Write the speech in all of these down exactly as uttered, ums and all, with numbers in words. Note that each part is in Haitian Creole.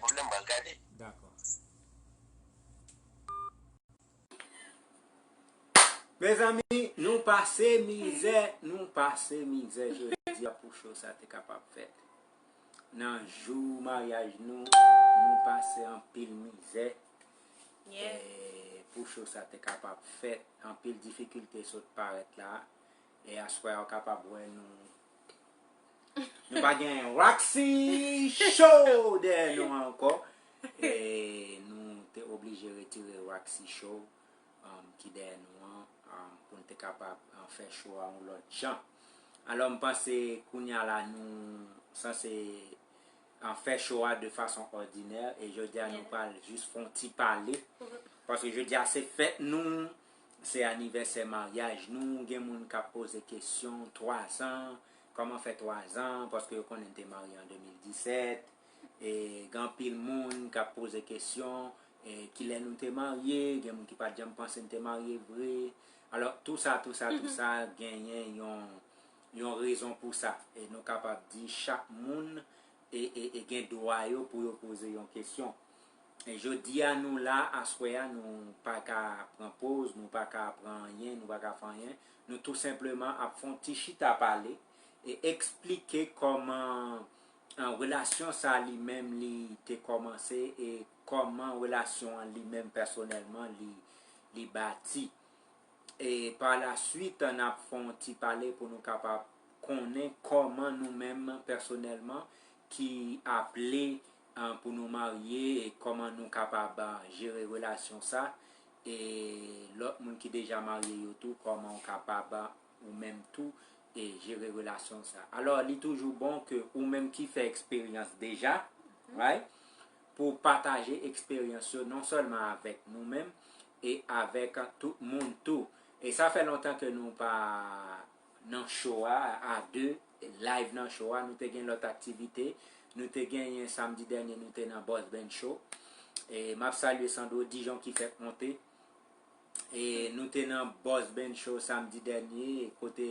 pwoblèm, m pral gade. Dakò. Mezanmi, nou pase mizè, nou pase mizè jodi a pou show sa te kapab fèt. Nan jou maryaj nou, nou pase anpil mizè. Yeah. E pou show sa te kapab fèt, anpil difikilte sot parèt la. E aswè a w kapab wè nou, nou pa gen Roxy Show dèyè nou an ankò. E nou te oblije retire Roxy Show, um, ki dèyè nou an, um, pou n te kapab, um, fè show a yon lòt jan. Alò, m panse kounye a la nou sanse, um, fè show a de fason òdinè, e jodi a nou pral jis fè yon ti pale. Paske jodi a se fèt nou, se anivèsè maryaj nou. Gen moun k ap poze kesyon, twa zan, kòman fè twa zan, paske yo konnen n te marye an de mil disèt. E gen anpil moun k ap poze kesyon, e kilè nou te marye, gen moun ki pa t janm panse n te marye vre. Alò, tou sa, tou sa, tou sa, genyen yon, yon rezon pou sa. E nou kapab di chak moun e, e, e gen dwa yo pou yo poze yon kesyon. E jodi a nou la, aswè a, nou pa ka pran poz, nou pa ka pran anyen, nou pa ka fè anyen. Nou tou senpleman ap fè yon ti chita pale e eksplike kòman, an, relasyon sa li menm li te kòmanse e kòman relasyon an li menm pèsonèlman li, li bati. E pa la swit, n ap fè yon ti pale pou nou kapab konnen kòman nou menm pèsonèlman ki aple, an, pou nou marye e kòman nou kapab, an, jere relasyon sa. E lòt moun ki deja marye yo tou, kòman w kapab, an, ou menm tou, e jere relasyon sa. Alò, li toujou bon ke ou menm ki fè eksperyans deja, right? Pou pataje eksperyans yo non sèlman avèk nou menm, e avèk tout moun tou. E sa fè lontan ke nou pa nan show a, a de, live nan show a, nou te gen lòt aktivite. Nou te genyen samdi dènye, nou te nan Boss Band Show. E m ap salye Sandro Dijon ki fèk monte. E nou te nan Boss Band Show samdi dènye, kote,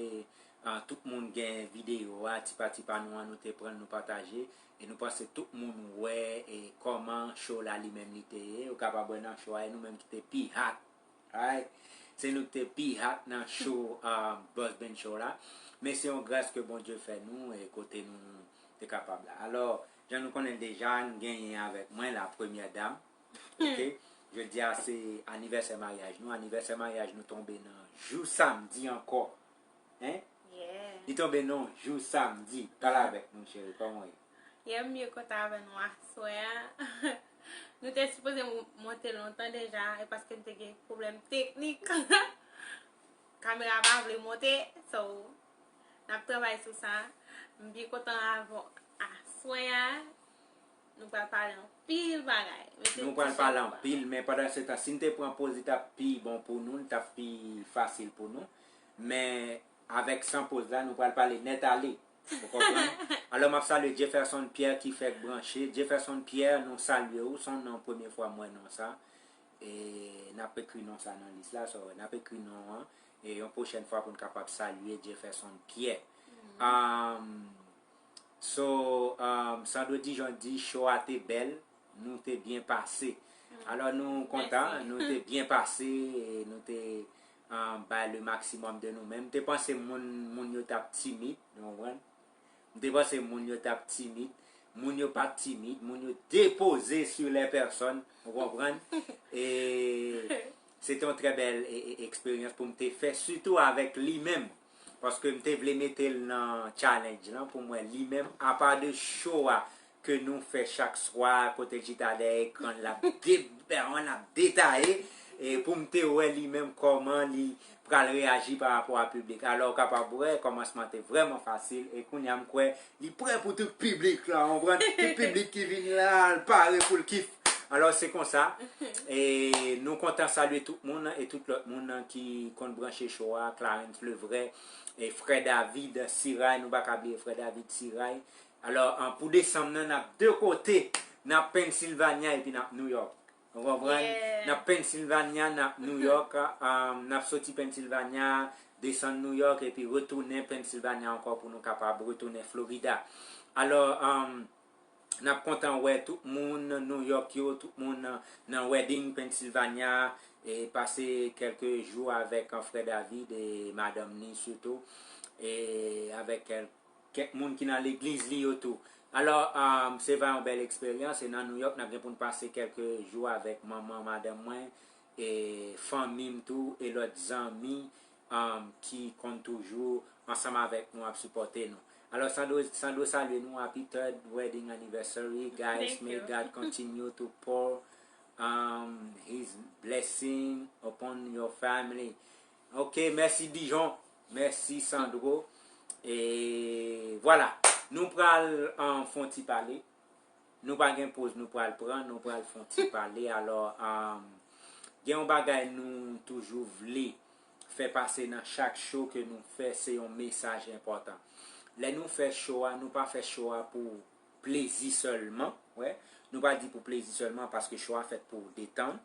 ah, tout moun gen videyo a, tipa tipa nou an, nou te pran l, nou pataje. E nou panse tout moun wè, e kòman show la li menm li te ye. Ou kapab wè nan show a, e nou menm ki te pi hot. Alright? Se nou ki te pi hot nan show, ah, Boss Band Show la. Men se yon gras ke Bondye fè nou, e kote nou te kapab la. Alò, jan nou konnen l deja, n genyen avèk mwen la premyè dam. Ok? Jodi a se anivèsè maryaj nou. Anivèsè maryaj nou tonbe nan jou samdi ankò. Hein? Yeah. Li tonbe nan jou samdi. Pale avèk nou, cheri. Kòman w ye? Yeah, m byen kontan avè nou aswè a. Nou te sipoze mo-, monte lontan deja, e paske n te gen pwoblèm teknik. Kamera pa vle monte, so, n ap travay sou sa. M byen kontan avè w aswè a. Nou pral pale anpil bagay. Nou pral pale anpil, men pandan se tan, si n te pran poz, li t ap pi bon pou nou, li t ap pi fasil pou nou. Men avèk san poz la, nou pral pale nèt ale. Ou konprann? Alò, m ap salye Jefferson Pierre ki fèk branche. Jefferson Pierre, nou salye w. Se yon non premye fwa m wè non sa. E n ap ekri non sa nan lis la. So, n ap ekri non an. E yon pwochèn fwa pou n kapab salye Jefferson Pierre. Um, so, um, Sandro Dijon di show a te bèl. Nou te byen pase. Alò, nou kontan, nou te byen pase, e nou te, ah, bay le maximum de nou menm. M te panse moun, moun yo t ap timid, nou konprann? M te panse moun yo t ap timid. Moun yo pa t timid, moun yo depoze sur les personnes, ou konprann? E se te yon trè bèl e, e, eksperyans pou m te fè, sitou avèk li menm. Paske m te vle mete l nan challenge lan pou m wè li menm, apa de show a ke nou fè chak swa, kote l chita dèyè ekran l, l ap de-, l ap detaye, e pou m te wè li menm kòman li pral reyaji pa rapò a piblik. Alò, w kapab wè, kòmansman te vrèman fasil, e kounye a m kwè li prè pou tout piblik la, w konprann? Tout piblik ki vin la, l pare pou l kif. Alò, se konsa. E nou kontan salye tout moun e tout lòt moun ki konn branche show a, Clarence Levray, e frè David Siray, nou pa ka bliye frè David Siray. Alò, an, pou desanm nan, n ap de kote, n ap Pennsylvania epi n ap New York. Ou konprann? Yeah. N ap Pennsylvania, n ap New York, an, n ap soti Pennsylvania, desann New York, epi retounen Pennsylvania ankò pou nou kapab retounen Florida. Alò, an, n ap kontan wè tout moun nan New York yo, tout moun nan, nan Reading, Pennsylvania, e pase kèlke jou avèk, an, frè David e madanm ni sitou, e avèk kèl-, kèk moun ki nan legliz li yo tou. Alò, um, se va yon bèl eksperyans, e nan New York, n ap gen pou n pase kèlke jou avèk manman madanm mwen, e fanmi m tou, e lòt zanmi, um, ki konn toujou ansanm avèk nou ap sipòte nou. Alò, Sandro, Sandro salye nou, happy third wedding anniversary, guys. Thank you. May God continue to pour, um, his blessing upon your family. Ok, mèsi Dijon, mèsi Sandro. E vwala, nou pral, um, fè yon ti pale. Nou pa gen poz nou pral pran, nou pral fè yon ti pale. Alò, um, gen yon bagay nou toujou vle fè pase nan chak show ke nou fè, se yon mesaj enpòtan. Lè nou fè show a, nou pa fè show a pou plezi sèlman, wè. Nou pa di pou plezi sèlman, paske show a fèt pou detann.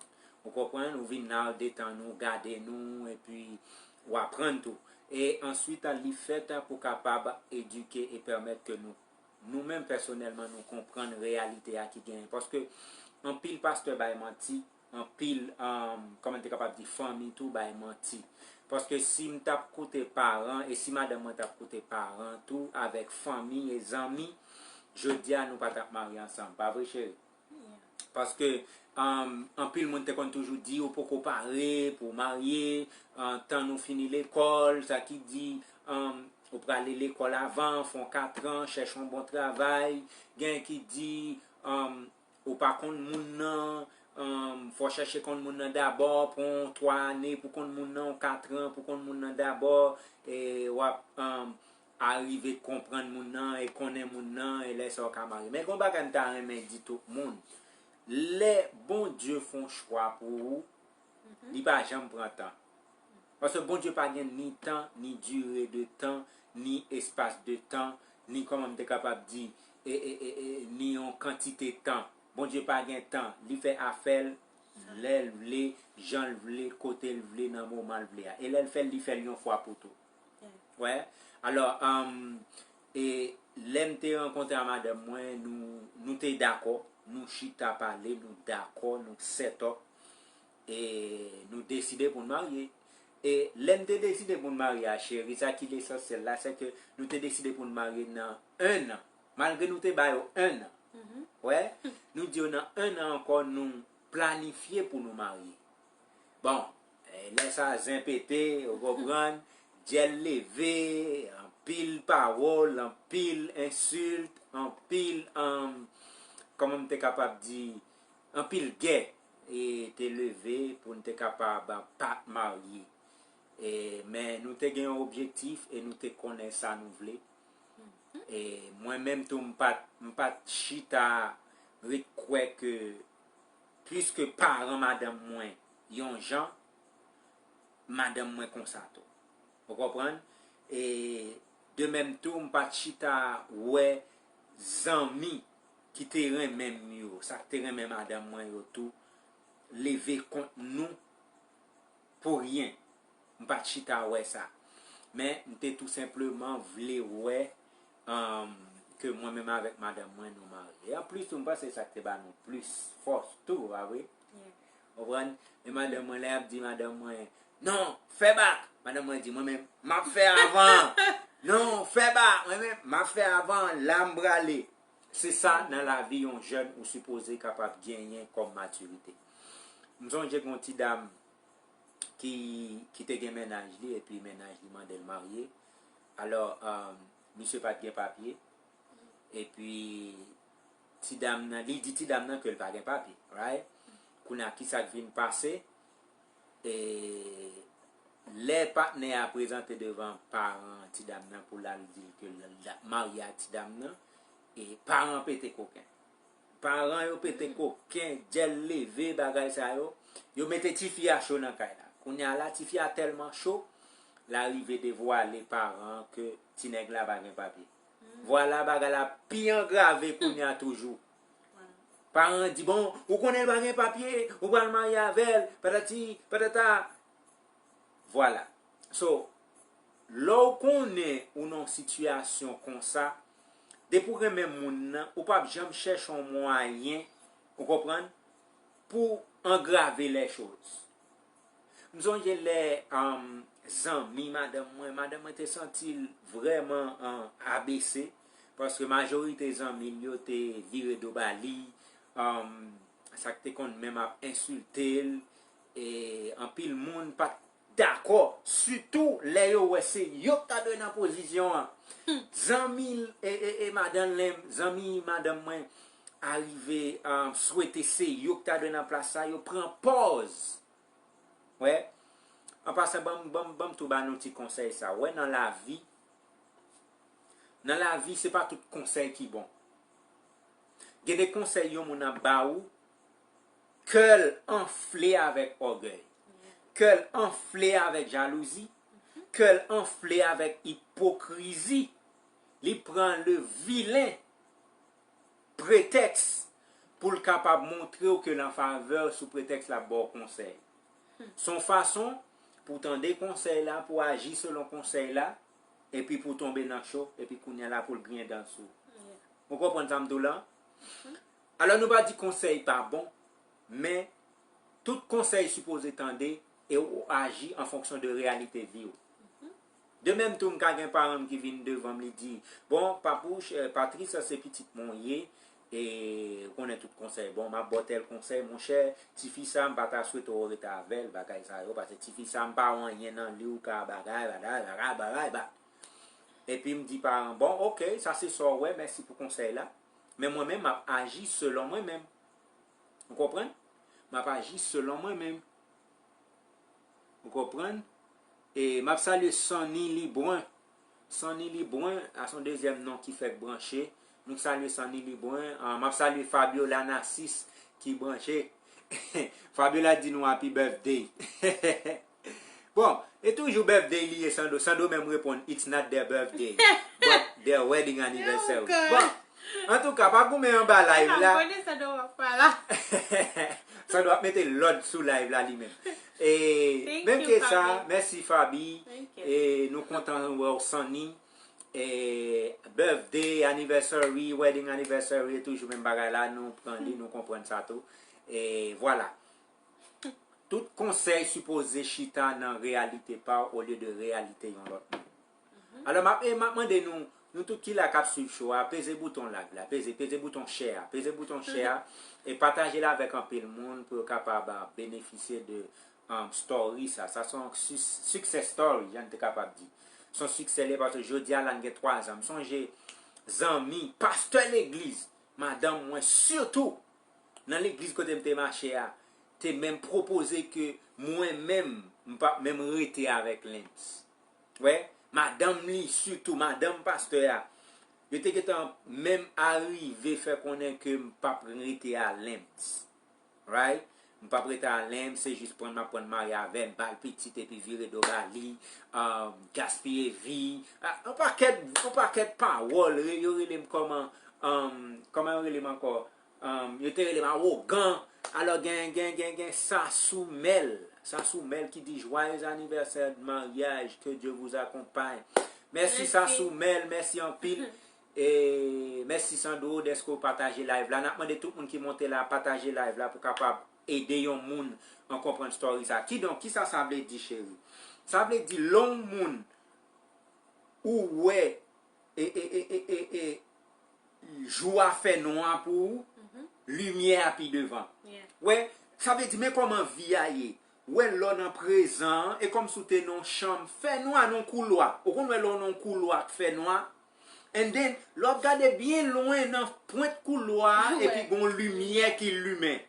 Ou konprann? Ou vin la, ou detann ou, gade nou, epi ou aprann tou. E answit, li fèt pou kapab edike e pèmèt ke nou, nou menm pèsonèlman, nou konprann reyalite a ki genyen. Paske anpil pastè bay manti, anpil, um, kòman te kapab di, fanmi tou bay manti. Paske si m t ap koute paran, e si madanm mwen t ap koute paran tou, avèk fanmi e zanmi, jodi a nou pa t ap marye ansanm. Pa vre, cheri? Paske, um, anpil moun te konn toujou di, "Ou poko pare pou w marye, uh, tan nou fini lekòl," sa ki di, um, ou prale lekòl avan, fè yon katran, chèche yon bon travay. Gen ki di, um, ou pa konn moun nan, um, fò w chèche konn moun nan dabò, pran twa ane pou konn moun nan, katran pou konn moun nan dabò, e w ap, um, arive konprann moun nan e konnen moun nan, e lè sa w ka marye. Men gen yon bagay m ta renmen di tout moun. Lè Bondye fè yon chwa pou ou, li pa janm pran tan. Paske Bondye pa gen ni tan, ni dire de tan, ni espas de tan, ni, kòman m te kapab di, e, e, e, e, ni yon kantite tan. Bondye pa gen tan. Li fè afè l lè l vle, jan l vle, kote l vle, nan moman l vle a. E lè l fè l, li fè l yon fwa pou tou. Wè. Alò, um, e lè m te rankontre a madanm mwen, nou, nou te dakò, nou chita pale, nou dakò, nou set up, e nou deside pou n marye. E lè n te deside pou n marye a, cheri, sa ki lesansyèl la, se ke nou te deside pou n marye nan en an. Malgre nou te ba yo en an. Wè, nou di yo nan en an ankò, nou planifye pou nou marye. Bon, e lè sa zen pete, ou konprann, dyèl leve, anpil pawòl, anpil ensilt, anpil, um, kòman m te kapab di, anpil gè, e te leve pou n te kapab pa t marye. E, men nou te gen yon objektif e nou te konnen sa nou vle. E mwen menm tou, m pa t, m pa t chita ret kwè ke, piske paran madanm mwen yon jan, madanm mwen konsa tou. Ou konprann? E de menm tou, m pa t chita wè zanmi ki te renmen m yo, sa k te renmen madanm mwen yo tou, leve kont nou pou ryen. M pa t chita wè sa. Men, m te tou senpleman vle wè, um, ke mwen menm avèk madanm mwen nou marye. E anplis tou, m panse sa k te ba nou plis fòs tou, pa vre? Konprann? E madanm mwen, lè y ap di madanm mwen, "Non, fè bak!" Madanm mwen di, "Mwen menm, m ap fè avan." "Non, fè bak!" "Mwen menm, m ap fè avan." La m prale. Se sa nan lavi yon jèn ou sipoze kapab genyen kòm matirite. M sonje gen yon ti dam ki, ki te gen mennaj li, epi mennaj li mande l marye. Alò, um, misye pa t gen papye. Epi, ti dam nan, li di ti dam nan ke l pa gen papye, right? Kounye a, kisa k vin pase? E lè patnè a prezante devan paran ti dam nan pou l al di l ke l, l ap marye ak ti dam nan, e paran pete koken. Paran yo pete koken, dyèl leve, bagay sa yo. Yo mete tifi a cho nan kay la. Kounye a la, tifi a tèlman cho, l arive devwale paran ke ti nèg la pa gen papye. Vwala, bagay la pi angrave kounye a toujou. Paran an di, "Bon, ou konnen l pa gen papye, ou pral marye avè l, patati, patata." Vwala. So, lè w konnen ou nan yon sitiyasyon konsa, Depi w renmen moun nan, ou p ap janm chèche yon mwayen, ou konprann, pou angrave lè choz. M sonje lè um, zanmi madanm mwen, madanm mwen te santi l vrèman um, abese, paske majorite zanmi l yo te vire do ba li, um, sa k te konn menm ap ensilte l, e anpil moun pa t dakò, sitou lè yo wè se yo k ta dwe nan pozisyon an. Zanmi e, e, e madanm, zanmi madanm mwen arive um, swete se yo k ta dwe nan plas sa, yo pran pòz. Wè, an pasan, ban m ban m ban m tou ba nou ti konsèy sa. Wè, nan lavi, nan lavi, se pa tout konsèy ki bon. Gen de konsèy yon moun ap ba ou, kè l anfle avèk ògèy, kè l anfle avèk jalouzi, kè l anfle avèk ipokrizi. Li pran le vilen pretèks pou l kapab montre w ke l an favè w sou pretèks l ap ba w konsèy. Se yon fason pou w tande konsèy la, pou w aji selon konsèy la, epi pou w tonbe nan cho, epi kounye a la pou l griyen dan l sou ou. Ou konprann sa m di w la? Alò, nou pa di konsèy pa bon, men tout konsèy sipoze tande e ou aji an fonksyon de reyalite vi w. De menm tou, m ka gen paran m ki vin devan m, li di, bon, Papouch, eh, Patrice, sa se pitit mwen w ye, e ou konnen tout konsèy. Bon, m ap ba w tèl konsèy, monchè, tifi sa, m pa ta swete w rete avè l, bagay sa yo, paske tifi sa, m pa wè anyen nan li, ou ka bagay, bagay, bagay, bagay, ba. Epi m di paran, bon, oke, sa se sa w wè, mèsi pou konsèy la. Men mwen menm, m ap aji selon mwen menm. Ou konprann? M ap aji selon mwen menm. Ou konprann? E m ap salye Sanny Librun. Sanny Librun, a se yon dezyèm non ki fèk branche. Nou salye Sanny Librun. Ah, m ap salye Fabiola Narcisse ki branche. Fabiola di nou happy birthday. Bon, e toujou birthday li ye, Sandro. Sandro menm reponn, it's not their birthday, but their wedding anniversary. Bon, antouka, pa goumen anba live la. Sandro ap mete lòd sou live la li menm. E menm ke sa, mèsi Fabi. E nou kontan wè w Sanny. E birthday, anniversary, wedding anniversary, e toujou menm bagay la, nou pran li, nou konprann sa tou. E vwala. Tout konsèy sipoze chita nan reyalite pa w olye de reyalite yon lòt moun. Alò, m ap, e m ap mande nou, nou tout ki la k ap swiv show a, peze bouton like la, peze, peze bouton share a, peze bouton share a, e pataje l avèk anpil moun pou yo kapab ah, benefisye de um, story sa. Sa se yon sus- success story, jan n te kapab di. Se yon siksè li ye paske jodi a la n gen twa zan. M sonje zanmi, pastè legliz, madanm mwen sitou, nan legliz kote m te mache a, te menm pwopoze ke mwen menm, m p ap menm rete avèk Lens. Wè, madanm li, sitou madanm pastè a, yo te gentan menm arive fè konnen ke m p ap rete a Lens. Right? M p ap rete a Lens, se jis pran m ap pran mari avè l, ba l pitit epi vire do ba li, um, gaspiye vi. Ah, yon pakèt, yon pakèt pawòl, re- yo rele m kòman, um, kòman yo rele m ankò? Um, yo te rele m awogan. Alò gen, gen, gen, gen Sasoumèl. Sasoumèl ki di joyeux anniversaire de mariage, que Dieu vous accompagne. Mèsi Sasoumèl, mèsi anpil. E mèsi Sandro dèske w pataje live la. N ap mande tout moun ki monte la pataje live la pou kapab ede yon moun an konprann story sa. Kidonk, kisa sa vle di cheri? Sa vle di lè yon moun ou wè e, e, e, e, e, e, jou a fè nwa pou ou, limyè a pi devan. Wè, sa vle di men kòman vi a ye. Wè lè w nan prezan an, e kòmsi w te nan yon chanm fè nwa, nan yon koulwa. Ou konn wè lè w nan yon koulwa k fè nwa? And then, lè w ap gade byen lwen nan pwent koulwa a, epi gen yon limyè ki limen.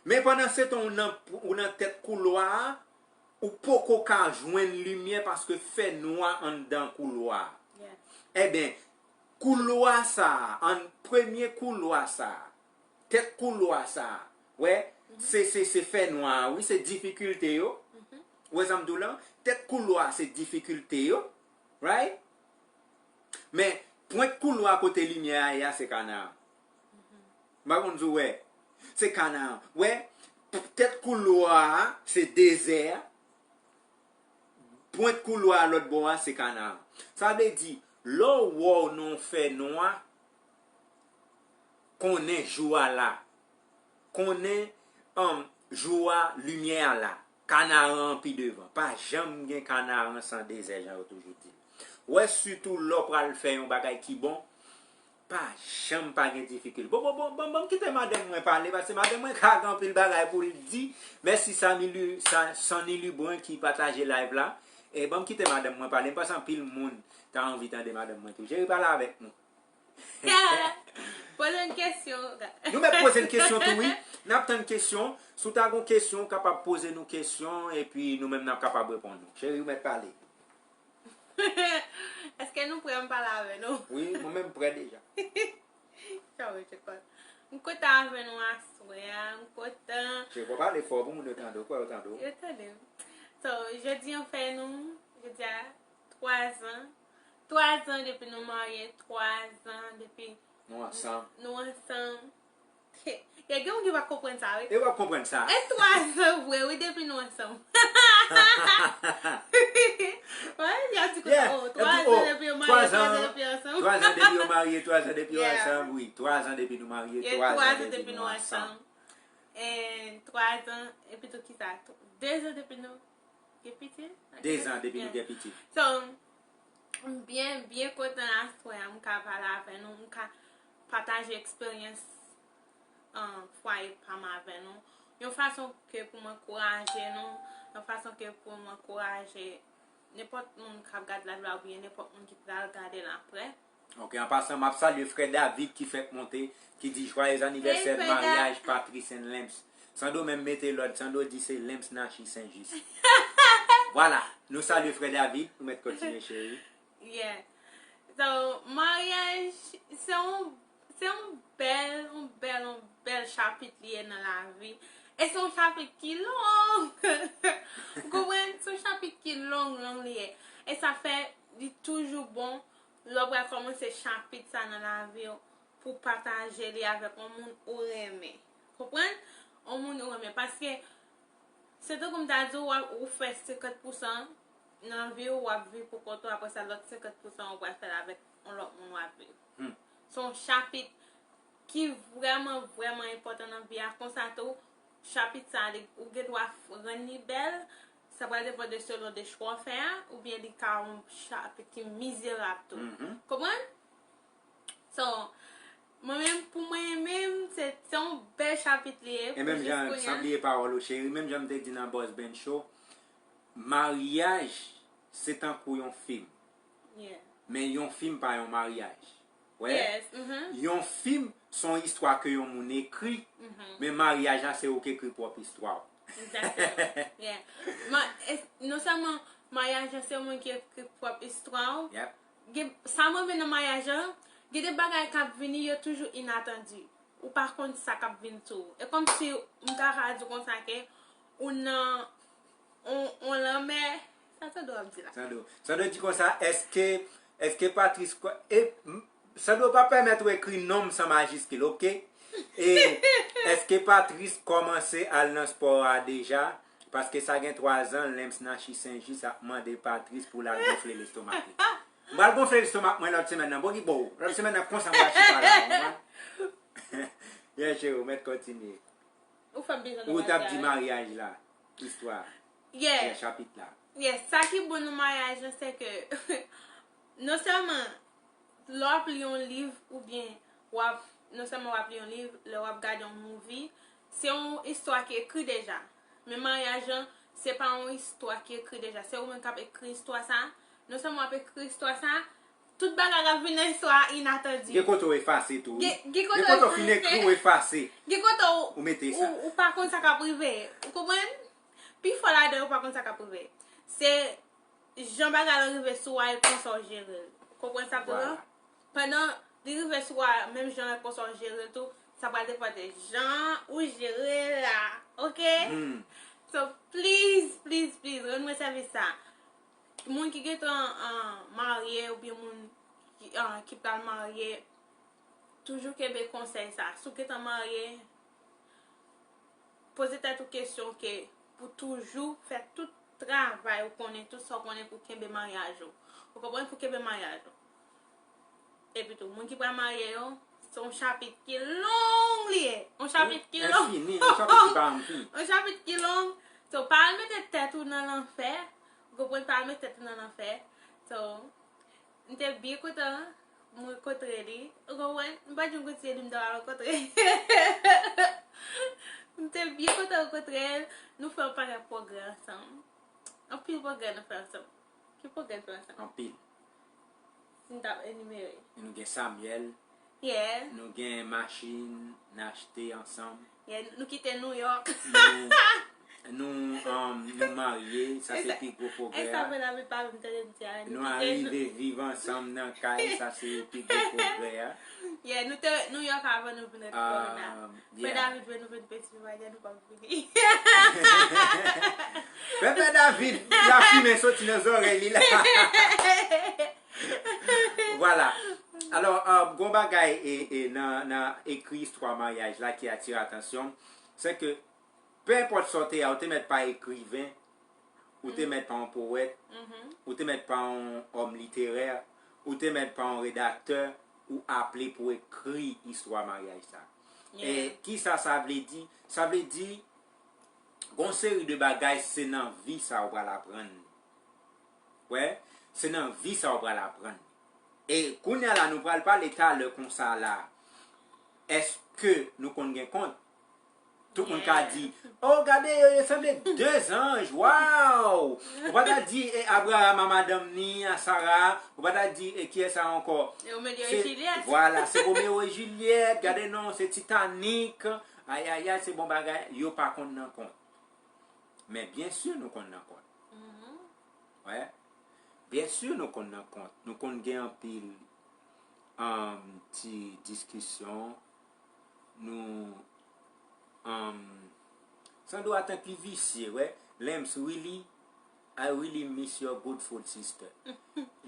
Men pandan se tan ou nan, ou nan tèt koulwa a, ou poko ka jwenn limyè paske fè nwa anndan koulwa a. Ebyen, koulwa sa a, an premye koulwa sa a, tèt koulwa sa a, wè, se, se, se fè nwa a, wi, se difikilte yo. Ou wè sa m di w la? Tèt koulwa a, se difikilte yo. Right? Men, pwent koulwa kote limyè a ye a, se Kanaan. M pa konn si w wè. Se Kanaan. Wè, tèt koulwa a, se dezè a. Pwent koulwa a lòt bò a, se Kanaan. Sa vle di, lè w wè w nan yon fè nwa, konnen jou a la. Konnen, um, jou a, limyè a la. Kanaran an pi devan. Pa janm gen kanaran san dezè, jan yo toujou di. Wè, sitou lè w pral fè yon bagay ki bon, pa janm pa gen difikilte. Bon, bon, bon, bon, bon, kite madanm mwen pale, paske madanm mwen ka gen anpil bagay pou l di. Mèsi Sami Lu-, Sa-, Sonny Lebrun ki pataje live la. E bon, kite madanm mwen pale. M panse anpil moun ta anvi tande madanm mwen tou. Cheri, pale avèk nou. Poze n kesyon. Nou mèt poze n kesyon tou, wi. N ap tann kesyon. Si w ta gon kesyon, w kapab poze nou kesyon, epi nou menm n ap kapab reponn ou. Cheri, ou mèt pale. Èske nou prè m pale avè nou? Wi, mwen menm m prè deja. Sorry, je crois. M kontan avè nou aswè a, m kontan. Cheri, fò w pale fò pou moun yo tande w, kwè yo tande w. Yo tande m. So, jodi an fè nou, jodi a, twa zan. Twa zan depi nou marye, twa zan depi nou ansanm. Nou ansanm. Ya gen moun ki pa konprann sa, wi. E w ap konprann sa. E twa zan vre, wi, depi nou ansanm. Wi, y ap di konsa, yeah, oh, twa zan depi yo marye, twa zan depi yo ansanm. Twa zan depi yo marye, twa zan depi yo ansanm, wi. Twa zan depi nou marye, twa zan depi nou ansanm. E twa zan, epi tou ki sa, de zan depi nou gen pitit? De zan depi nou gen pitit. So, m byen, byen kontan aswè a, m ka pale avè nou, m ka pataje eksperyans, um, fwaye pa m avè nou. Yon fason ke pou m ankouraje nou, yon fason ke pou m ankouraje nenpòt moun k ap gade live la oubyen nenpòt moun ki pral gade l apre. Ok, an pasan, m ap salye frè David ki fèk monte, ki di, "Joyeux anniversaire de mariage, Patrice and Lemps." Sando menm mete lòd, Sando di se Lemps Nachi Sen Jis. Vwala, nou salye frè David, ou mèt kontinye, cheri. Yeah. So, maryaj, se yon, se yon bèl, yon bèl, yon bèl chapit li ye nan lavi. E se yon chapit ki long. Ou konprann? Se yon chapit ki long, long li ye. E sa fè li toujou bon lè w pral kòmanse chapit sa nan lavi w, pou w pataje li avèk yon moun ou renmen. Konprann? Yon moun ou renmen. Paske, se tankou m ta di w, w ap, ou fè senkant pousan nan vi w, w ap viv pou kont ou, apre sa, lòt senkant pousan ou pral fè l avèk yon lòt moun w ap viv. Hmm. Se yon chapit ki vrèman, vrèman enpòtan nan vi a. Konsa tou, chapit sa, li, ou gen dwa f-, rann li bèl, sa pral depann de selon de chwa w fè a, oubyen li ka yon chapit ki mizerab tou. Mhm. Konprann? So, mwen menm, pou mwen menm, se, se yon bèl chapit li ye. E menm jan, san bliye pawòl ou, cheri, menm jan m te di nan Boss Ben Show, maryaj, se tankou yon fim. Yeah. Men yon fim pa yon maryaj. Wè? Yes, mhm. Yon fim, se yon istwa ke yon moun ekri, mhm, men maryaj la, se ou ki ekri pwòp istwa w. Exactement. Yeah. Ma-, es-, non sèlman maryaj la, se yon moun ki ekri pwòp istwa w. Yep. Gen, sa m renmen nan maryaj la, gen de bagay k ap vini, yo toujou inatandi. Ou pa konn sa k ap vin sou ou. E kòmsi, m ta ka di w konsa ke ou nan on, on lanmè. Sa Sandro ap di la? Sandro. Sandro di konsa, èske, èske Patrice kwè, e, m, Sandro pa pèmèt ou ekri non m san majiskil, oke? E èske Patrice kòmanse al nan spò a deja? Paske sa gen twa zan, Lemps Nachi Sen Jis ap mande Patrice pou l al gonfle lestomak li. M pral gonfle lestomak mwen lòt semèn nan. Bon, ki bon, lòt semèn nan konsa m pral chita la, ou konprann? Yeah, cheri, ou mèt kontinye. Ou fè m bezwen nan bagay. Ou t ap di maryaj la, istwa. Yeah. Yeah, chapit la. Yeah, sa ki bon nan maryaj la, se ke non sèlman lè w ap li yon liv oubyen w ap, non sèlman w ap li yon liv, lè w ap gade yon movie, se yon istwa ki ekri deja. Men maryaj lan, se pa yon istwa ki ekri deja. Se ou menm k ap ekri istwa sa. Non sèlman w ap ekri istwa sa, tout bagay k ap vin nan istwa a inatandi. Gen kote w efase tou, wi. Gen, gen kote w efase. Gen kote w fin ekri, w efase. Gen kote w, ou mete sa. Ou, ou pa konn sa k ap rive. Ou konprann? Pifò ladan yo pa konn sa k ap rive. Se jan bagay lan rive sou w a e konsa w jere l. Ou konprann sa m di w lan? Vwala. Pandan li rive sou w a, menm jan e konsa w jere l tou, sa pral depann de jan ou jere l la. Oke? Hmm. So, please, please, please, rann mwen sèvis sa. Moun ki gentan, ah, marye oubyen moun ki, ah, ki pral marye, toujou kenbe konsèy sa. Si w gentan marye, poze tèt ou kesyon ke pou toujou fè tout travay ou konnen, tout sa w konnen pou kenbe maryaj ou. Ou konprann? Pou kenbe maryaj ou. Epi tou, moun ki pral marye yo, Se yon chapit ki long li ye. Yon chapit ki long. Enfini, yon chapit ki pa anpil. Yon chapit ki long. So, pa al mete tèt ou nan lanfè. Ou konprann, pa al mete tèt ou nan lanfè. So, m te byen kontan mwen kontre li. Ou konprann? M pa t janm konn si se li m ta pral rankontre. M te byen kontan rankontre l. Nou fè yon pakèt pwogrè ansanm. Anpil pwogrè nou fè ansanm. Ki pwogrè nou fè ansanm? Anpil. Si n t ap enimere. Nou gen Samuel. Yeah. Nou gen machin n achte ansanm. Yeah, nou kite New York. Nou, nou, um, nou marye, sa se pi gwo pwogrè a. Esa fè David pa vin tande m di a. Nou kite arive viv ansanm nan kay, sa se pi gwo pwogrè a. Yeah, nou te New York avan nou vin ret Florida. Um, yeah. Frè David vle nou vin Pennsylvania, nou p ap vini. Pepe David, lafimen soti nan zòrèy li la. Vwala. Alò, euh, gon bagay e, e nan, nan ekri istwa maryaj la ki atire atansyon m, se ke, pe enpòt sa w te ye a, ou te mèt pa ekriven, ou te mèt pa yon powèt, ou te mèt pa yon òm literè, ou te mèt pa yon redaktè, ou aple pou ekri istwa maryaj sa. E kisa sa vle di? Sa vle di, gon seri de bagay se nan vi sa ou pral aprann. Wè, se nan vi sa ou pral aprann. E kounye a la, nou pral pale talè konsa la. Èske nou konn gen kont? Tout moun ka di, "Oh, gade, yo, yo sanble de zanj, waw!" Ou pa ta di, e, Abraham a madanm ni, a Sara, ou pa ta di, e, kiyès sa ankò? Romeo e Juliet. Vwala, se Romeo e Juliet, gade non, se Titanic, ayayay, se bon bagay, yo pa konn nan kont. Men byen si nou konn nan kont. Wè. Byen si nou konn nan kont. Nou konn gen anpil, um, ti diskisyon. Nou, um, sa dwe atan ki visye, wè. Lems, really, I really miss your good food, sister.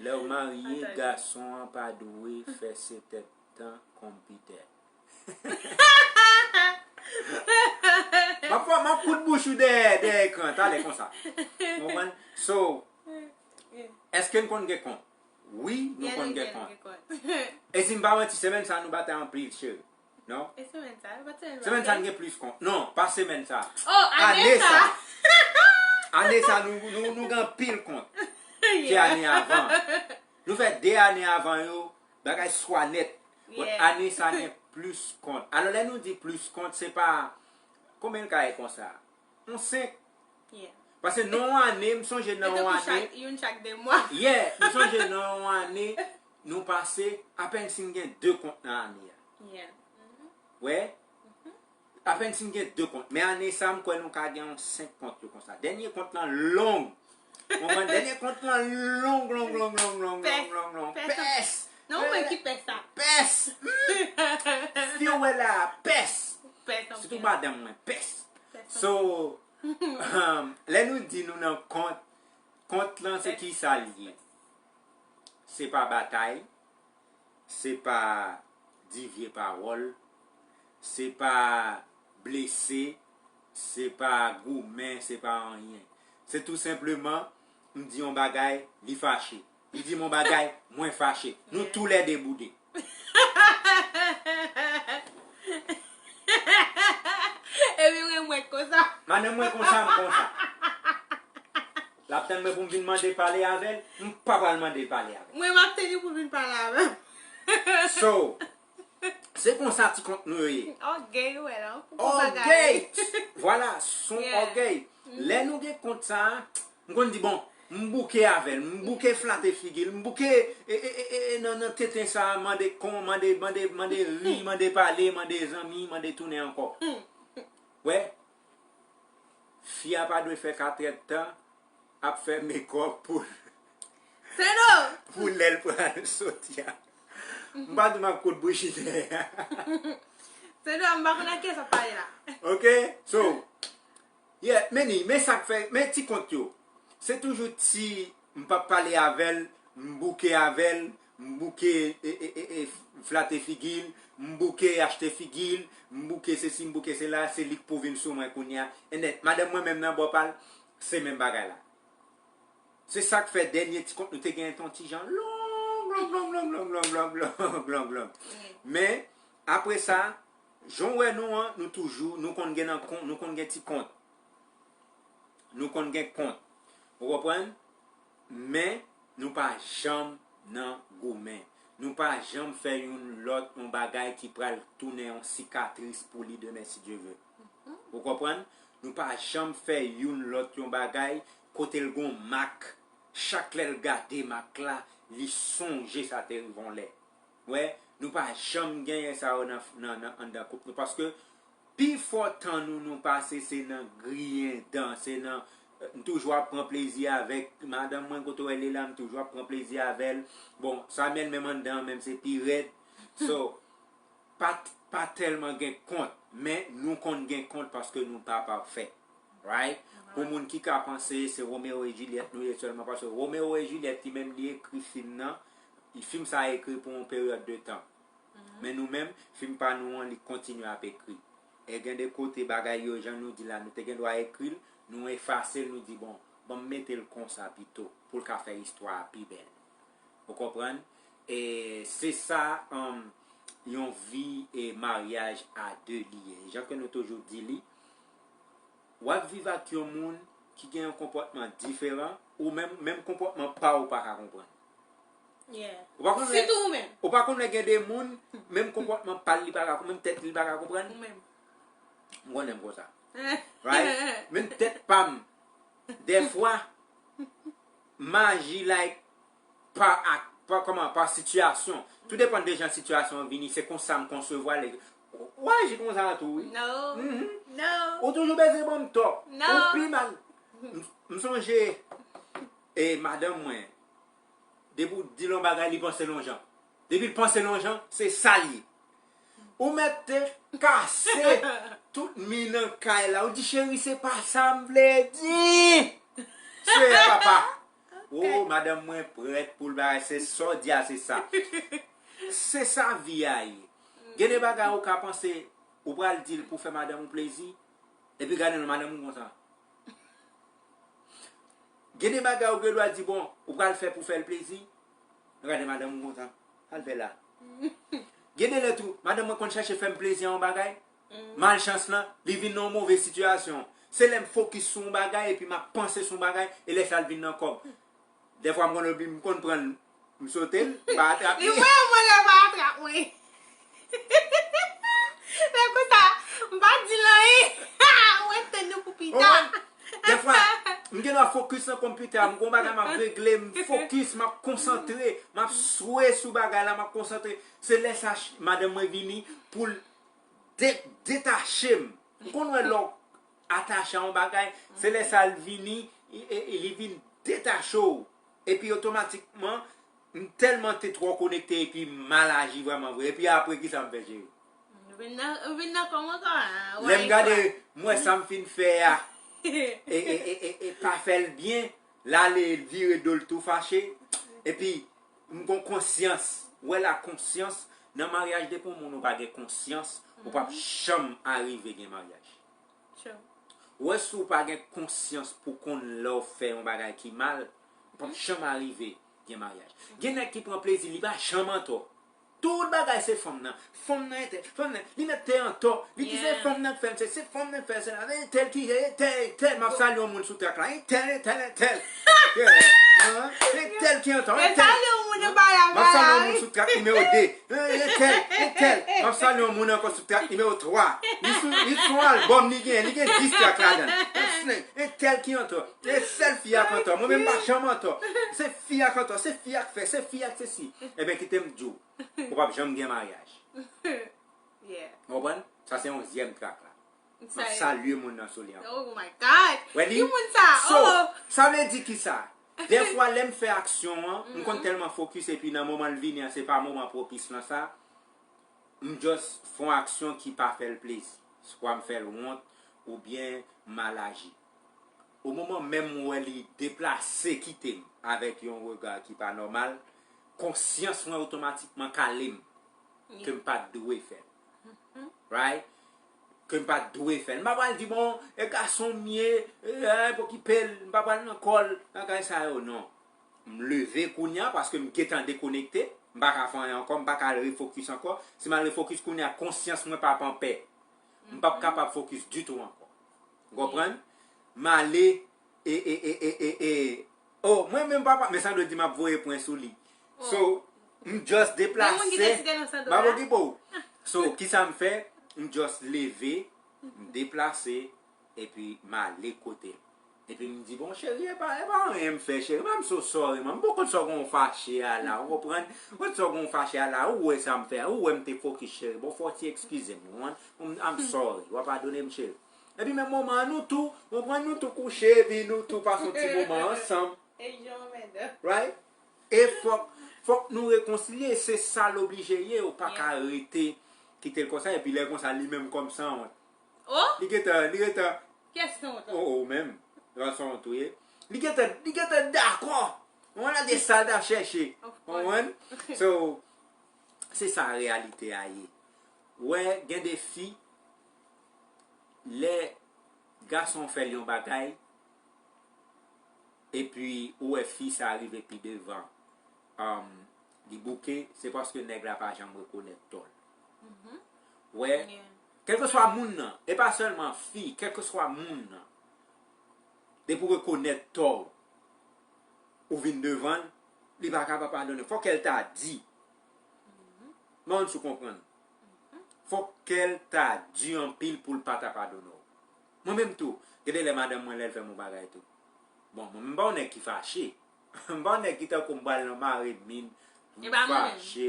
Lè w marye, gason an pa dwe fè se tèt tan konpitè. M ap fè, m ap kout bouch ou dèyè, dèyè ekran, talè konsa. Ou konprann? So, èske n konn gen kont? Wi, nou konn gen kont. E si m pa manti, semèn sa nou batay anpil, cheri. Non? E semèn sa, e pa semèn sa. Semèn sa n gen plis kont. Non, pa semèn sa. Oh, ane sa. Ane sa, nou, nou, nou gen anpil kont. Ke ane avan. Nou fè de ane avan yo, bagay swa nèt. But ane sa gen plis kont. Alò, lè nou di plis kont, se pa, konbyen l ka ye konsa? Yon senk. Paske nan yon ane, m sonje nan yon ane. Youn chak de mwa. Yeah, m sonje nan yon ane, nou pase, apèn si n gen de kont nan ane a. Wè? Apèn si n gen de kont. Men ane sa, m kwè nou ka gen yon senk kont yo konsa. Dènye kont lan long. Ou konprann? Dènye kont lan long, long, long, long, long, long, long, long. Pès. Non, mwen ki pès sa. Pès. Hmm. Fi w wè la, pès. Pès, ok. Sitou madanm mwen, pès. Pès, ok. So, um, lè nou di nou nan kont, kont lan se ki sa l ye? Se pa batay, se pa di vye pawòl, se pa blese, se pa goumen, se pa anyen. Se tou senpleman, m di yon bagay, li fache. Li di m yon bagay, mwen fache. Nou toulède boude. Epi mwen, mwen konsa. Madanm mwen konsa, m konsa. L ap tann mwen pou m vin mande pale avè l, m pa pral mande l pale avè l. Mwen, m ap tann li pou vin pale avè m. So, se konsa ti kont nou yo ye. Ògèy, ou wè la, pou bagay. Ògèy! Vwala, son ògèy. Lè nou gen kont sa, m konn di, bon, m bouke avè l, m bouke flate figi l, m bouke, e, e, e, e, nan, nan tenten sa, mande kon, mande, mande, mande ri, mande pale, mande zanmi, mande tounen ankò. Wè, fi a pa dwe fè katrèdtan ap fè mekòp pou, pou lè l pral soti a. M pa di m ap kout bouch dèyè. Seno, m pa konn ak kiyès w ap pale la. Ok, so, yeah, men ni, men sa k fè, men ti kont yo. Se toujou ti, m p ap pale avè l, m bouke avè l, m bouke, e, e, e, e, flate figi l, m bouke achte figi l, m bouke sesi, m bouke sela, se li k pou vin sou mwen kounye a. And then, madanm mwen menm nan bò pa l, se menm bagay la. Se sa k fè dènye ti kont nou te genyen te yon ti jan long, long, long. Yeah. Men, Apre sa, jan w wè nou an, nou toujou, nou konn gen nan kont, nou konn gen ti kont. Nou konn gen kont. Ou konprann? Men, nou pa janm nan goumen. Nou pa janm fè youn lòt yon bagay ki pral tounen yon sikatris pou li demen, si Dye ve. Ou konprann? Nou pa janm fè youn lòt yon bagay kote l gon mak. Chak lè l gade mak la, li sonje sa te rive yon lè. Wè, nou pa janm genyen sa yo nan, nan, nan, anndan koup nou. Paske pifò tan nou, nou pase, se nan griyen dan, se nan, eh, m toujou ap pran plezi avèk madanm mwen, kote w wè l ye la, m toujou ap pran plezi avè l. Bon, Samuel menm anndan an menm se pi rèd. So, pa, pa tèlman gen kont, men nou konn gen kont paske nou pa pafè. Right? Pou moun ki ka panse se Romeo e Juliet nou ye sèlman, paske Romeo e Juliet li menm li ekri fim nan, fim sa a ekri pou yon peryòd de tan. Men nou menm, fim pa nou an, li kontinye ap ekri. E gen de kote bagay yo, jan nou di la, nou te gen dwa ekri l, nou efase l, nou di, bon, ban m mete l konsa pito, pou l ka fè istwa a pi bèl. Ou konprann? E se sa, um, yon vi e maryaj a de li ye. Jan ke nou toujou di li, w ap viv ak yon moun ki gen yon konpòtman diferan, ou menm, menm konpòtman pa w pa ka konprann. Yeah. Ou pa konn lè, Sitou ou menm. Ou pa konn lè gen de moun, menm konpòtman pa l li pa ka, menm tèt li li pa ka konprann. Ou menm. M konnen m konsa. Right? Menm tèt pa m, dèfwa, m aji like pa ak, pa kòman, pa sitiyasyon. Tou depann de jan sitiyasyon an vini, se konsa m konsevwa l. W aji konsa tou, wi. No. Mhm. No. Ou toujou bezwen ban m tò. No. Ou pi mal. M, m sonje, e madanm mwen, depi w di l yon bagay, li panse l yon jan. Depi l panse l yon jan, se sa l ye. Ou mèt te kase tout mi nan kay la. Ou di, cheri, se pa sa m vle di. Seyè papa. Oh, madanm mwen prèt pou l bagay. Se sa w di a, se sa. Se sa vi a ye. Gen de bagay ou ka panse, ou pral di l pou fè madanm ou plezi. Epi gade nan madanm ou konsa. Gen de bagay ou gen dwa di, bon, ou pral fè pou fè l plezi. Gade madanm ou konsa. Sa l fè la. Gen de lè tou, madanm mwen konn chache fè m plezi an yon bagay. Malchans lan, li vin nan yon move sitiyasyon. Se lè m fokis sou yon bagay epi m ap panse sou yon bagay, e lè sa l vin nan kò m. Dèfwa m konn oubli, m konn pran l, m sote l, m pa atrap Li li. Wè mwen lè pa atrap mwen. Men konsa, m pa di l anyen. Ou ret tann nou pou pita. Konprann? Dèfwa, m gen dwa fokis nan konpitè a, m gon bagay m ap regle, m fokis, m ap konsantre, m ap swe sou bagay la, m ap konsantre. Se lè sa ch- madanm mwen vini pou l de- detache m. M konn wè lè w atache a yon bagay, se lè sa l vini, e- e- e li vin detache w. Epi otomatikman, m tèlman te twò konekte epi m mal aji vrèman vre. Epi apre kisa m fè, cheri? Ou vin nan, ou vin nan kò m ankò a. Lè m gade, m wè sa m fin fè a. E, e, e, e, e pa fè l byen. L ale vire do l tou fache. Epi, m gon konsyans. Ou wè la konsyans. Nan maryaj, depi yon moun ou pa gen konsyans, ou p ap janm arive gen maryaj. True. Ou wè si w pa gen konsyans pou konn lè w fè yon bagay ki mal, ou p ap janm arive gen maryaj. Gen nèg ki pran plezi, li pa janm antò. Tout bagay se fanm nan. Fanm nan entèl, fanm nan, li mèt te antò. Li di se Yeah. Fanm nan k fè m se, se fanm nan k fè se la. Entèl ki, entèl, entèl, m ap salye yon moun sou trak la. Entèl, entèl, entèl. Yeah. Hein? Entèl ki antò, Men entèl. salye yon moun nan pa la M ap salye yon bagay. Moun sou trak nimewo de. Entèl, entèl. M ap salye yon moun ankò sou trak nimewo twa. Li sou, li sou yon albòm li gen, li gen dis trak ladan l. Entèl ki antò. E sèl fi a k antò. Mwen menm pa janm antò. Se fi a k antò, se fi a k fè, se fi a k sesi. Ebyen kite m di w, ou p ap janm gen maryaj. Yeah. Ou konprann? Sa se onzyèm trak la. M ap Sa- salye moun nan sou li ankò. Oh my God. Wè li? Ki moun sa? So, Oh. Sa vle di kisa? Dèfwa lè m fè aksyon an, m konn tèlman fokis epi nan moman l vini an, se pa moman pwopis lan sa, m just fè yon aksyon ki pa fè l plezi. Swa m fè l wont oubyen m mal aji. O moman menm m wè li deplase kite m avèk yon rega ki pa nòmal, konsyans mwen otomatikman kale m ke m pa t dwe fè l. Right? Ke m pa t dwe fè l. M pa pral di, bon, e gason m ye, e, e, pokipe l, m pa pral nan kò l, bagay sa yo, non. M leve kounye a paske m gentan dekonekte. M pa ka fè anyen ankò, m pa ka refokis ankò. Si m al refokis kounye a, konsyans mwen p ap anpè. M p ap kapab fokis ditou ankò. Ou konprann? M ale e, e, e, e, e, e. Oh, mwen menm papa, men Sandro di m ap voye pwen sou li. So, m just deplase. M ap okipe w. So, kisa m fè? M just leve, m deplase, epi m ale kote l. Epi m di, bon, cheri, e pa, e pa anyen m fè, cheri. I'm so sorry, man. M poko sa w konn fache a la, ou konprann? Ou konn sa w konn fache a la, ou wè sa m fè, ou wè m te fokis, cheri. Bon, fò w ti eskize m, ou konprann? I'm sorry, w a padone m, cheri. Epi menm moman an, nou tou, ou konprann, nou tou kouche, epi nou tou pase yon ti moman ansanm. Right? E fòk, fòk nou rekonsilye, se sa l oblije ye, ou pa ka rete kite l konsa, epi lè konsa, li menm kòm sanwont. Oh! Li gentan, li gentan. Kiyès ki sanwont la? Oh, oh, menm. Nan sanwont ou ye. Li gentan, li gentan dakò. Ou konn de sa l t ap chèche. Ou konprann? So, se sa reyalite a ye. Ou wè, gen de fi, lè gason fè l yon bagay, epi ou wè fi sa rive pi devan, um, li bouke, se paske nèg la pa janm rekonèt tò l. Wè, kèlkeswa moun nan, e pa sèlman fi, kèlkeswa moun nan, depi w rekonèt tò w, ou vin devan l, li pa ka pa padone. Fòk l ta di. Mwen si w konprann. Fòk l ta di anpil pou l pa ta padone w. Mwen menm tou, gen de lè madanm mwen lè l fè m yon bagay tou. Bon, mwen menm pa yon nèg ki fache. M pa yon nèg ki tankou m pral nan mare min, m fache.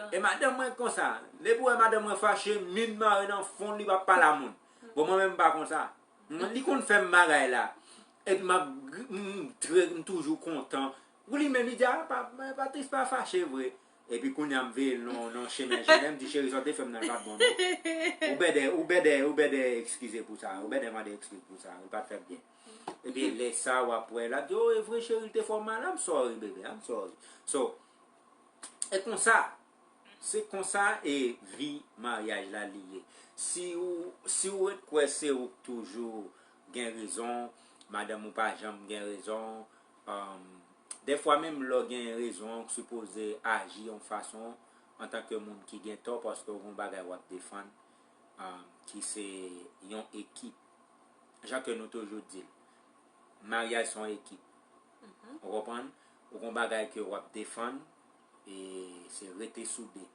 E madanm mwen konsa. Depi w wè madanm mwen fache, min mare nan fon l, li p ap pale a moun. Bon, mwen menm m pa konsa. Mwen, li konn fè m bagay la. Epi m ap, m, m, m toujou kontan. Ou li menm, li di, a, pa, Patris pa fache vre. Epi kounye a m veye l nan, nan chemen jenè, m di, cheri, sa w te fè m nan, l pa t bon, non. Ou bèdè, ou bèdè, ou bèdè eskize pou sa. Ou bèdè mande eskiz pou sa. Ou pa t fè m byen. Epi lè sa, w ap wè, l ap di, o, e vre, cheri, l te fè w mal. I'm sorry, baby, I'm sorry. So, e konsa, se konsa e vi maryaj la li ye. Si ou, si ou ret kwè se ou k toujou gen rezon, madanm ou pa janm gen rezon, um, dèfwa menm lè w gen rezon an, ou sipoze aji yon fason antanke moun ki gen tò, paske w gen yon bagay w ap defann, um, ki se yon ekip. Jan ke nou toujou di l, maryaj se yon ekip. Ou konprann? Ou gen yon bagay ke w ap defann, e se rete soude.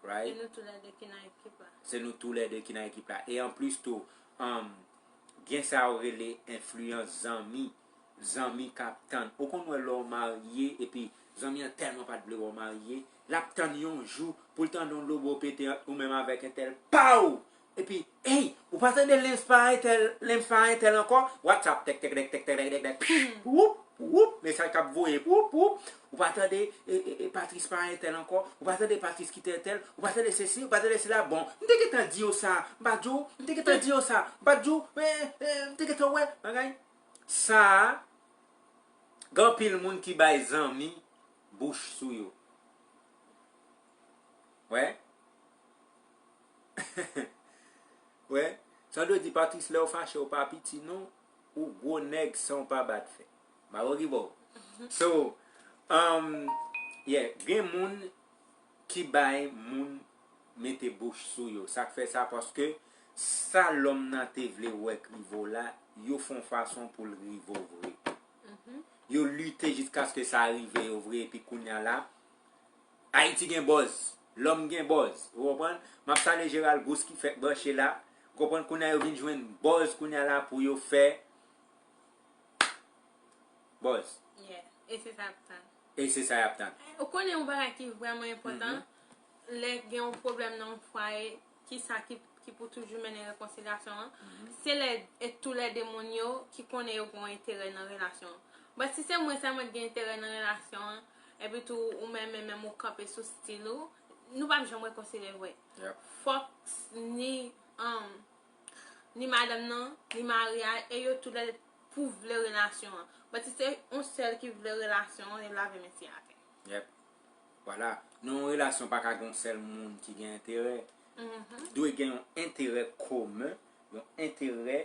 Right? Se nou toulède ki nan ekip la. Se nou toulède ki nan ekip la. E anplis tou, um, gen sa yo rele enfliyans zanmi. Zanmi k ap tann. Ou konn wè lè w marye, epi zanmi an tèlman pa t vle wè w marye, l ap tann yon jou pou l tande yon lobo pete ant ou menm avèk entèl. Paw! Epi, ey, ou pa tande lens pa entèl, lens pa entèl ankò? WhatsApp, tèk, tèk, tèk, tèk, tèk, tèk, tèk, tèk, woup, woup, mesaj k ap voye, woup, woup. Ou pa tande, e, e, e, Patris pa entèl ankò? Ou pa tande Patris kite entèl? Ou pa tande sesi, ou pa tande sela? Bon, m te gentan di yo sa, m pa di w, m te gentan di yo sa, m pa di w, e, e, m te gentan wè, bagay. Sa a, gen anpil moun ki bay zanmi bouch sou yo. Wè? Wè? Sandro di, Patris, lè w fache, w pa piti, non. Ou gwo nèg san w pa bat fè. M pa wè ki bò. So, um, yeah, gen moun ki bay moun mete bouch sou yo. Sa k fè sa? Paske sa lòm nan te vle wè k rive w la, yo fè yon fason pou l rive w vre. Yo lite jiskaske sa rive yo vre, epi kounye a la, Ayiti gen buzz, lòm gen buzz, ou konprann? M ap salye Gérald Gous ki fèk branche la, ou konprann? Kounye a yo vin jwenn buzz kounye a la pou yo fè buzz. Yeah, e se sa y ap tann. E se sa y ap tann. Ou konnen yon bagay ki vrèman enpòtan, lè gen yon pwoblèm nan yon fwaye, ki sa ki, ki pou toujou mennen rekonsilyasyon an? Se lè, e toulède moun yo ki konnen yo gen yon enterè nan relasyon an. But si se mwen sèlman ki gen enterè nan relasyon an, epi tou ou menm, menm ou kanpe sou stil ou, nou p ap janm rekonsilye vre. Fòk s-, ni, um, ni madanm nan, ni mari a, e yo toulède pou vle relasyon an. But si se yon sèl ki vle relasyon an, yo lave men sye atè. Yep. Vwala. Nan yon relasyon pa ka gen yon sèl moun ki gen enterè. Dwe gen yon enterè komen, yon enterè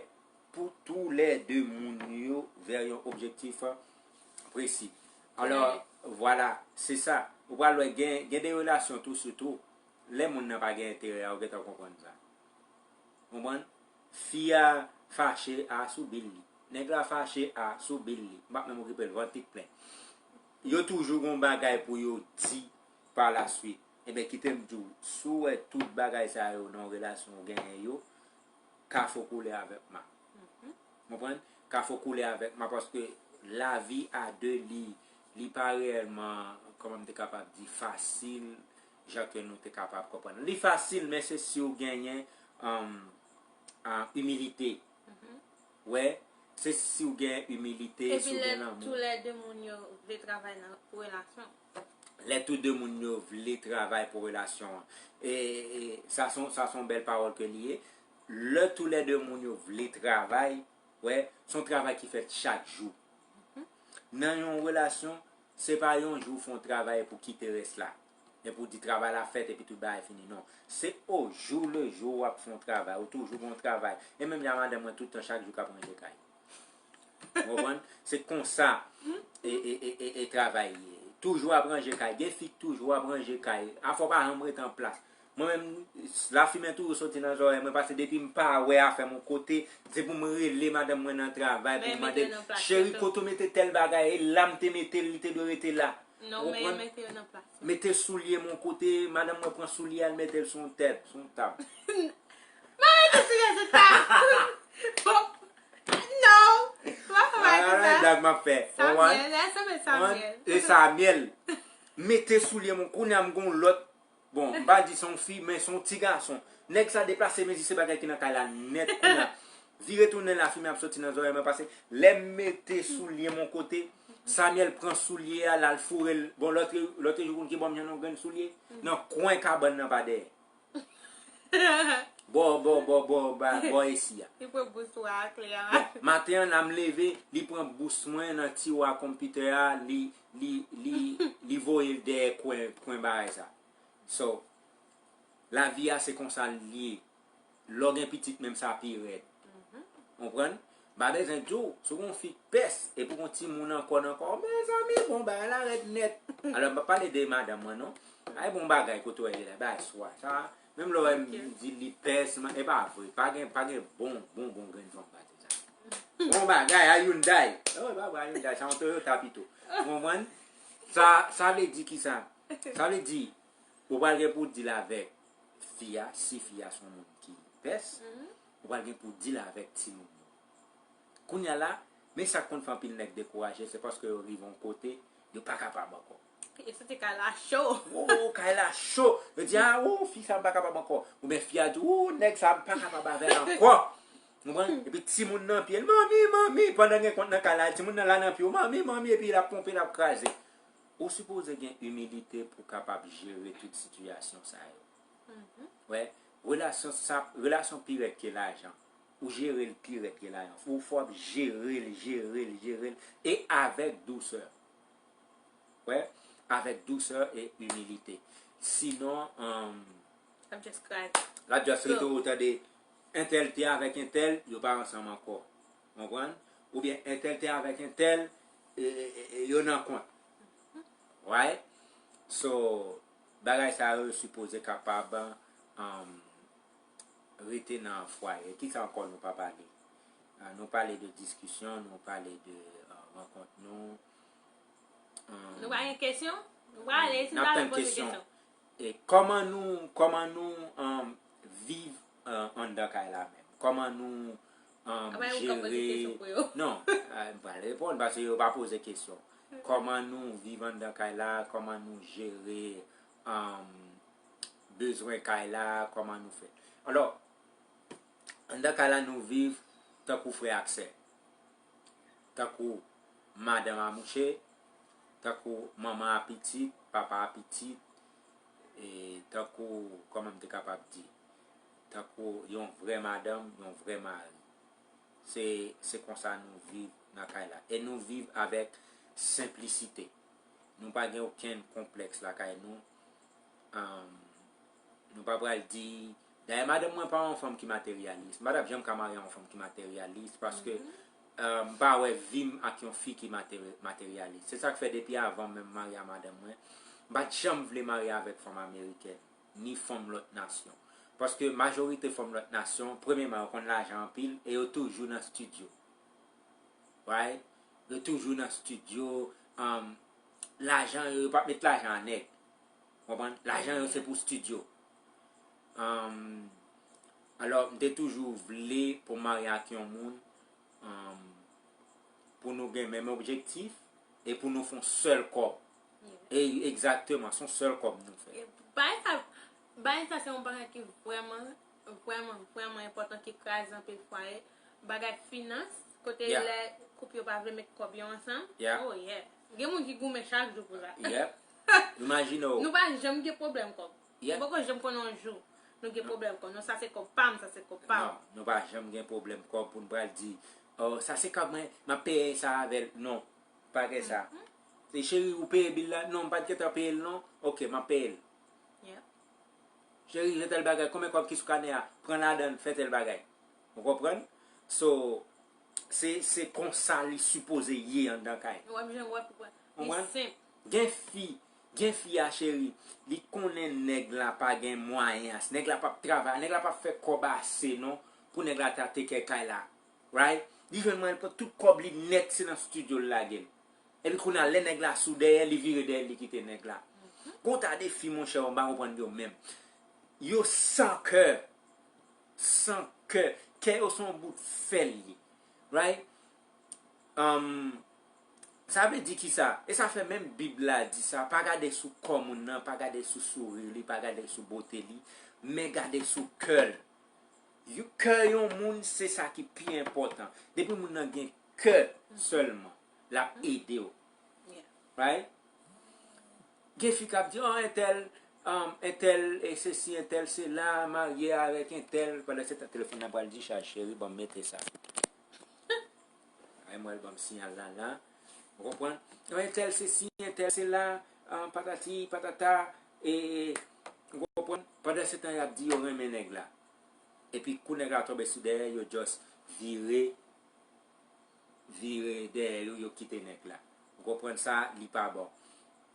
pou toulède moun yo vè yon objektif presi. Alò, vwala, se sa. Ou pral wè gen, gen de relasyon tou, sitou lè moun nan pa gen enterè a, ou gentan konprann sa. Konprann? Fi a fache a sou bil li. Nèg la fache a sou bil li. M p ap menm okipe l, vann ti k plen. Yo toujou gon bagay pou yo di pa la swit. Ebyen, kite m di w, si w wè tout bagay sa yo nan yon relasyon ou genyen yo, ka fo koule avèk ma. Konprann? Ka fo koule avèk ma paske lavi a de li, li pa reyèlman, kòman m te kapab di, fasil, jan ke nou te kapab konprann. Li fasil, men se si w genyen, um, ah, imilite. Wè, se si w gen imilite, si w gen lanmou. Epi lè tou lè de moun yo vle travay nan relasyon. Lè tou de moun yo vle travay pou relasyon an. E, e sa se yon, sa se yon bèl pawòl ke li ye. Lè tou lè de moun yo vle travay, wè, se yon travay ki fèt chak jou. Nan yon relasyon, se pa yon jou w fè yon travay epi w kite rès la. Epi w di travay la fèt epi tout bagay fini. Non. Se au jour le jour w ap fè yon travay. Ou toujou gen yon travay. E menm jan madanm mwen tout tan chak jou k ap ranje kay. Ou konprann? Se konsa e, e, e, e, e travay ye. Toujou ap ranje kay. Gen fi k toujou ap ranje kay. Afè w pa janm ret an plas. Mwen menm, lafimen toujou soti nan zòrèy mwen, paske depi m pa wè afè m yon kote, se pou m rele madanm mwen nan travay, pou m mande l, cheri, kote w mete tèl bagay, e la m te mete l, li te dwe rete la. Non, men mete yo nan plas. Mete soulye m yon kote, madanm mwen pran soulye a, l mete l sou yon tèt, sou yon tab. Mwen mete soulye sou tab. Non, mwen fè bagay konsa. Blag m ap fè. Samyèl, lè sanble Samyèl. E Samyèl. Mete soulye m, kounye a m gon lòt. Bon, m pa di se yon fi, men se yon ti gason. Nèg sa deplase, mezi se bagay ki nan kay la nèt kounye a. Vire tounen lafimen ap soti nan zòrèy mwen, paske lè m mete soulye m yon kote, Samyèl pran soulye a, l al foure l. Bon, lòt, lòt jou konn ki bò m jwenn yon grenn soulye? Nan kwen kabann nan pa dèyè. Bò, bò, bò, bò, ba, bò esi a. Li pran bous ou a kle a. Bon, maten an, la m leve, li pran bous mwen nan tiwa konpitè a, li, li, li, li voye l dèyè kwen, kwen bagay sa. So, lavi a se konsa l ye. Lè w gen pitit menm sa pi rèd. Konprann? M pa bezwen di w, si w gen yon fi k pès, epi w gen yon timoun ankò nan kò w, mezanmi, bon, bagay la rèd nèt. Alò, m p ap pale de madanm mwen, non. Ay, bon bagay, kote w ye la, bagay swa. Sa, menm lè w wè m di li pès, e pa vre. Pa gen, pa gen bon, bon, bon grenn fanm pati sa. Bon bagay, a Hyundai. Oh, e pa vre, a Hyundai, sa yon Toyota pito. Ou konprann? Sa, sa vle di ki sa? Sa vle di, ou pral gen pou w deal avèk fi a, si fi a se yon moun ki pès, ou pral gen pou w deal avèk timoun yo. Kounye a la, men sa k konn fè anpil nèg dekouraje, se paske yo rive yon kote, yo pa kapab ankò. Yo santi kay la cho. Oh, kay la cho. Yo di, ah, oh, fi sa m pa kapab ankò. Oubyen fi a di, oh, nèg sa m pa kapab avè l ankò. Ou konprann? Epi timoun nan pye l, manmi, manmi, pandan gen kont nan kay la, timoun nan la nan pye w, manmi, manmi, epi l ap ponpe, l ap kraze. Ou sipoze gen imilite pou w kapab jere tout sitiyasyon sa yo. Wè, relasyon sa, relasyon pi rèd ke lajan. Ou jere l pi rèd ke lajan. Ou fò w ap jere l, jere l, jere l, e avèk dousè. Wè, avèk dousè e imilite. Sinon, um, l ap just kraze. L ap just rete ou tande, entèl te avèk entèl, yo pa ansanm ankò. Konprann? Oubyen entèl te avèk entèl, e, e, e, e, yo nan kont. Right? So, bagay sa yo sipoze kapab, um, rete nan fwaye. Kisa ankò nou pa pale? Ah, nou pale de diskisyon, nou pale de, ah, rankont nou. Ah, nou pa gen kesyon? Nou prale, si nou pa poze kesyon. E kòman nou, kòman nou, um, viv, uh, anndan kay la menm? Kòman nou, um, jere? Non, ah, m pral reponn paske yo pa poze kesyon. Kòman nou viv anndan kay la? Kòman nou jere, um, bezwen kay la? Kòman nou fè? Alò, anndan kay la nou viv tankou frè ak sè. Tankou madanm a mouche, tankou manman a pitit, papa a pitit, e tankou, kòman m te kapab di, tankou yon vrè madanm, yon vrè mari. Se, se konsa nou viv nan kay la. E nou viv avèk senplisite. Nou pa gen okenn konplèks lakay nou. Um, nou pa pral di, dayè, madanm mwen pa yon fanm ki materyalis. M pa t ap janm ka marye a yon fanm ki materyalis, paske, um, m pa wè vi m ak yon fi ki materyalis. Se sa k fè depi avan menm m marye a madanm mwen, m pa t janm vle marye avèk fanm amerikèn, ni fanm lòt nasyon. Paske majorite fanm lòt nasyon, premyèman, yo konn lajan anpil e yo toujou nan estidyo. Right? Yo toujou nan estidyo. Um, lajan yo, yo p ap met lajan a nèg. Konprann? Lajan yo se pou estidyo. Um, alò, m te toujou vle pou m marye ak yon moun, um, pou nou gen menm objektif e pou nou fè yon sèl kòb. E egzakteman, se yon sèl kòb nou fè. Bagay sa, bagay sa se yon bagay ki vrèman, vrèman, vrèman enpòtan, ki kraze anpil fwaye. Bagay finans, kote lè koup yo pa vle met kòb yo ansanm. Oh yeah. Gen moun ki goumen chak jou pou sa. Imajine w. Nou pa janm gen pwoblèm kòb. Nou poko janm konnen yon jou nou gen pwoblèm kòb. Non, sa se kòb pa m, sa se kòb pa w. Non, nou pa janm gen pwoblèm kòb pou n pral di, oh, sa se kòb mwen, m ap peye sa avè l. Non, pa gen sa. Se cheri, ou peye bil la? Non, m pa t gentan peye l non. Ok, m ap peye l. Cheri, fè tèl bagay, konbyen kòb ki sou kanè a? Pran ladan l, fè tèl bagay. Ou konprann? So, se, se konsa li sipoze ye anndan kay. W ap jwenn, w ap konprann. Li senp. Gen fi, gen fi a cheri, li konnen nèg la pa gen mwayen, nèg la p ap travay, nèg la p ap fè kòb ase non, pou nèg la ta take care kay la. Right? Li jwenn mwayen, li pran tout kòb li nèt, se nan estidyo l lage l. Epi kounye a, lè nèg la sou dèyè, li vire dèyè l, li kite nèg la. Gon ta de fi, monchè, ou pa konprann yo menm. Yo san kè. San kè. Kè yo se yon bout fè li ye. Right? Um, sa vle di ki sa? E sa fè menm Bib la di sa, pa gade sou kò moun nan, pa gade sou souri li, pa gade sou bote li, men gade sou kè l. Kè yon moun se sa ki pi enpòtan. Depi moun nan gen kè sèlman, l ap ede w. Right? Gen fi k ap di, oh, entèl, um, entèl e sesi, entèl sela, marye avèk entèl. Pandan se tan, telefòn nan pral dichaj, cheri, ban m mete sa. Ay, mwen, ban m siyal la, la. Ou konprann? Oh, entèl sesi, entèl sela, um, patati, patata, e, ou konprann? Pandan se tan, y ap di yo renmen nèg la. Epi, kou nèg la tonbe sou dèyè, yo just vire vire dèyè yo, yo kite nèg la. Ou konprann sa, li pa bon.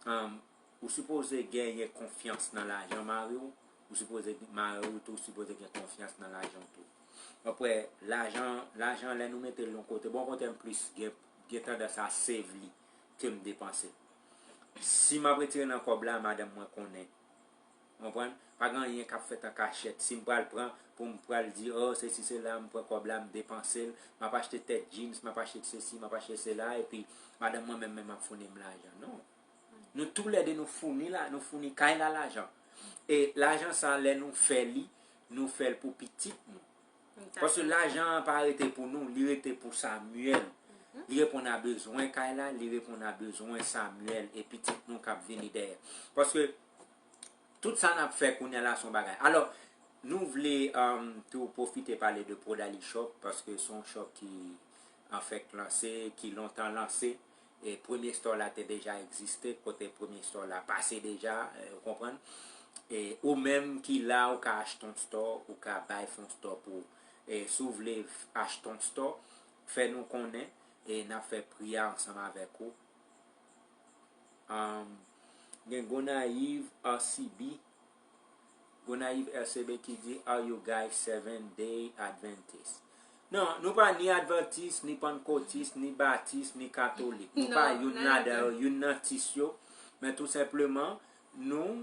Um, ou sipoze genyen konfyans nan lajan mari w, ou sipoze, mari w tou sipoze gen konfyans nan lajan w tou. Apre, lajan, lajan lè nou mete l yon kote, bon kote m plis gen, gen tandans a save li ke m depanse. Si m ap retire nan kòb la, madanm mwen konnen. Konprann? Pa gen anyen k ap fèt an kachèt. Si m pral pran, pou m pral di, oh, sesi, sela, m pran kòb la, m depanse l, m ap achte tèt jeans, m ap achte sesi, m ap achte sela, epi madanm mwen menm, menm ap founi m lajan. Non. Nou toulède nou founi la, nou founi kay la lajan. E lajan sa, lè nou fè li, nou fè l pou pitit nou. Paske lajan an pa rete pou nou, li rete pou Samuel. Li reponn a bezwen kay la, li reponn a bezwen Samuel e pitit nou k ap vini dèyè. Paske tout sa n ap fè kounye a la se yon bagay. Alò, nou vle, um, tou pwofite pale de Prodali Shop, paske se yon shop ki an fèk lanse, ki lontan lanse. E premye store la te deja egziste, kote premye store la pase deja, eh, ou konprann? E ou menm ki la, ou ka achte yon store, ou ka bay fè yon store pou ou. E si w vle achte yon store, fè nou konnen, e n ap fè pri a ansanm avèk ou. Um, gen Gonayiv R C B, Gonayiv R C B ki di, are you guys Seventh Day Adventist? Non, nou pa ni Adventist, ni Pankotis, ni Batis, ni Katolik. Nou pa youn ladan yo, youn nan tis yo. Men tou senpleman, nou,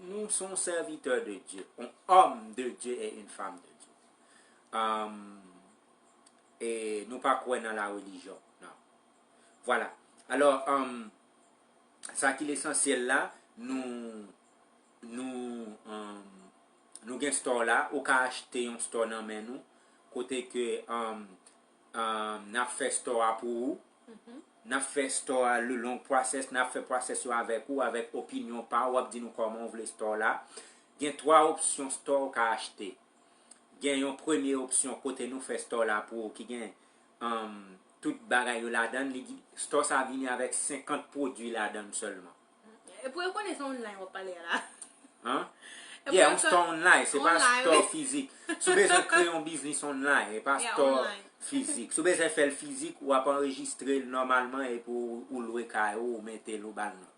nou se yon sèvitè de Dye, yon òm de Dye e yon fanm de Dye. Um, e nou pa kwè nan la relijyon, non. Vwala. Alò, um, sa ki lesansyèl la, nou, nou, um, nou gen store la, ou ka achte yon store nan men nou, kote ke, um, um, n ap fè store a pou ou, n ap fè store a le long process, n ap fè process yo avèk ou, avèk opinyon pa ou, w ap di nou kòman w vle store la. Gen twa opsyon store ou ka achte. Gen yon premye opsyon kote nou fè store la pou ou ki gen, um, tout bagay yo ladan l. Store sa vini avèk senkant pwodui ladan l sèlman. E pou yo konnen se online w ap pale a la. Hein? Yeah, yon store online, se pa store fizik. Si w bezwen kreye yon biznis online, e pa store fizik. Si w bezwen fè l fizik, w ap anrejistre l nòmalman epi w lwe kay ou, ou mete l, ou ba l non.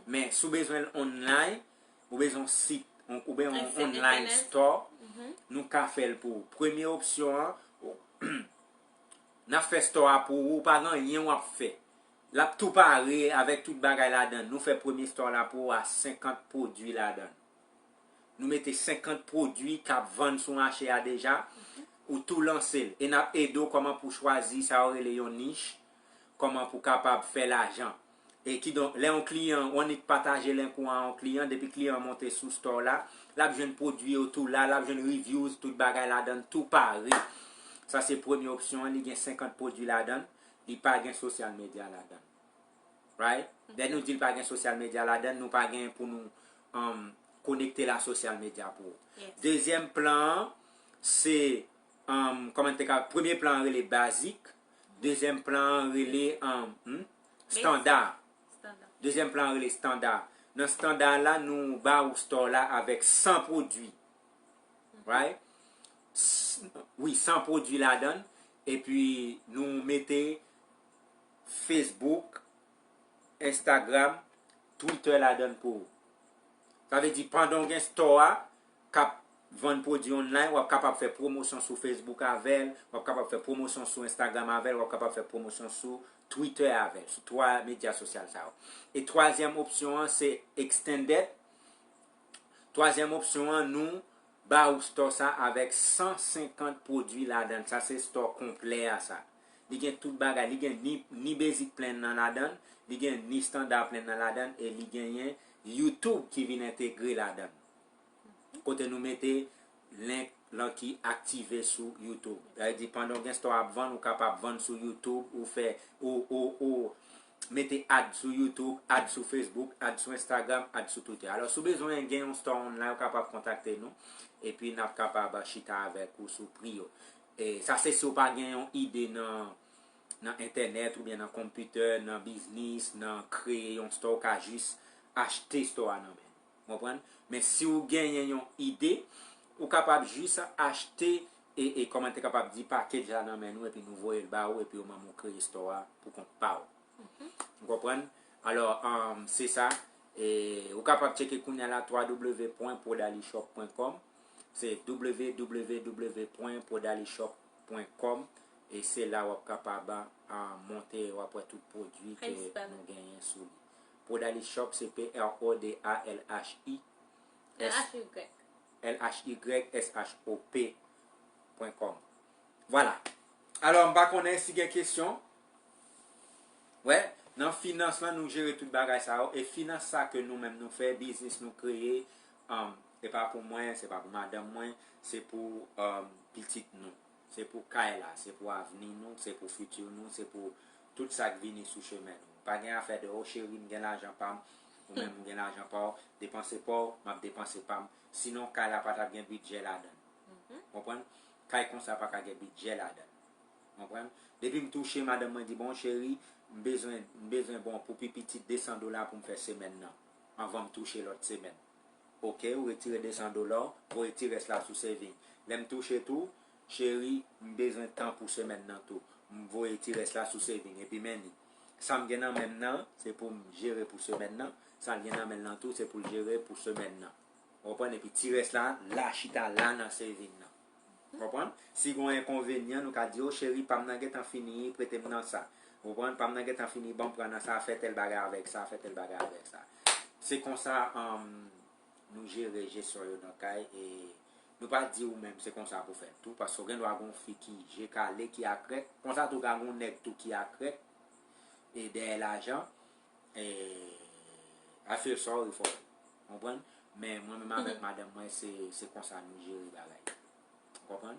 Men, si w bezwen l online, ou bezwen yon sit, yon- ou bezwen yon online store, nou ka fè l pou ou. Premye opsyon an, n ap fè store a pou ou, ou pa gen anyen w ap fè. L ap tou pare avèk tout bagay ladan l. Nou fè premye store la pou ou a senkant pwodui ladan l. Nou mete senkant pwodui k ap vann sou mache a deja, ou tou lanse l. E n ap ede w kòman pou w chwazi sa yo rele yon nich, kòman pou w kapab fè lajan. E kidonk, lè yon kliyan, w annik pataje link ou a yon kliyan, depi kliyan an monte sou store la, l ap jwenn pwodui yo tou la, l ap jwenn reviews, tout bagay ladan l, tou pare. Sa se premye opsyon an, li gen senkant pwodui ladan l, li pa gen sosyal medya ladan l. Right? Lè nou di l pa gen sosyal medya ladan l, nou pa gen pou nou um, konekte la sosyal medya pou ou. Dezyèm plan an, se, um, kòman te ka, premye plan an rele bazik, dezyèm plan an rele um, hmm, standa. Dezyèm plan an rele standa. Nan standa la, nou ba ou store la avèk san pwodui. Right? S- Wi, san pwodui ladan l. Epi nou mete Facebook, Instagram, Twitter ladan l pou ou. Sa vle di, pandan w gen store a, k ap vann pwodui online, w ap kapab fè pwomosyon sou Facebook avè l, w ap kapab fè pwomosyon sou Instagram avè l, w ap kapab fè pwomosyon sou Twitter avè l, sou twa medya sosyal sa yo. E twazyèm opsyon an, se extended. Twazyèm opsyon an, nou ba ou store sa avèk san senkant pwodui ladan l. Sa se store konplè a sa. Li gen tout bagay, li gen ni, ni basic plan nan ladan l, li gen ni standard plan nan ladan l, e li genyen YouTube ki vin entegre ladan l. Kote nou mete link lan ki aktive sou YouTube. Sa vle di pandan w gen store ap vann, ou kapab vann sou YouTube, ou fè, ou, ou, ou mete ad sou YouTube, ad sou Facebook, ad sou Instagram, ad sou Twitter. Alò, si w bezwen gen yon store online, ou kapab kontakte nou, epi n ap kapab chita avèk ou sou pri yo. E sa se si w pa gen yon ide nan, nan entènèt oubyen nan konpitè, nan biznis, nan kreye yon store, ou ka jis achte store a nan men nou. Konprann? Men si w genyen yon ide, ou kapab jis achte e, e kòman te kapab di package la nan men nou, epi nou voye l ba ou, epi ou menm ou kreye store a pou kont pa ou. Ou konprann? Alò, um, se sa. E, ou kapab tcheke kounye a la w w w pwen prodalishop pwen com. Se w w w pwen prodalishop pwen com. E se la w ap kapab, ah, monte, w ap wè tout pwodui ke nou genyen sou li. Prodalishop, se P R O D A L H I. L H Y. L H Y S H O P pwen com. Vwala. Alò, m pa konnen si gen kesyon. Wè, nan finans lan, nou jere tout bagay sa yo. E finans sa ke nou menm nou fè, biznis nou kreye, um, e pa pou mwen, se pa pou madanm mwen, se pou, um, pitit nou. Se pou kay la, se pou avni nou, se pou fiti nou, se pou tout sa k vini sou chemen nou. Pa gen afè de, o cheri, m gen lajan pa m, ou menm ou gen lajan pa w, depanse pa w, m ap depanse pa m. Sinon, kay la pa t ap gen bidjè ladan l. Konprann? Kay konsa pa ka gen bidjè ladan l. Konprann? Depi m touche, madanm mwen di, bon, cheri, m bezwen, m bezwen, bon, pou pi piti de san dola pou m fè semèn nan, anvan m touche lòt semèn. Oke, ou retire de san dola, voye ti rès la sou saving. Lè m touche tou, cheri, m bezwen tan pou semèn nan tou. M voye ti rès la sou saving, epi men ni. Sa m gen nan men m nan, se pou m jere pou semèn nan. Sa l gen nan men l nan tou, se pou l jere pou semèn nan. Ou konprann? Epi ti rès la, la chita la nan saving nan. Konprann? Si gen yon enkonvenyan, nou ka di, o cheri, pa m nan gentan fini, prete m nan sa. Ou konprann? Pa m nan gentan fini, ban m pran nan sa, fè tèl bagay avèk sa, fè tèl bagay avèk sa. Se konsa, um, nou jere jesyon yo nan kay, e nou pa di ou menm se konsa pou fè l tou, paske w gen dwa gen yon fi ki je kale, ki akrèk, konsa tou ka gen yon nèg tou ki akrèk, e dèyè lajan, e I feel sorry for you. Konprann? Men mwen menm avèk madanm mwen, se, se konsa nou jere bagay yo. Konprann?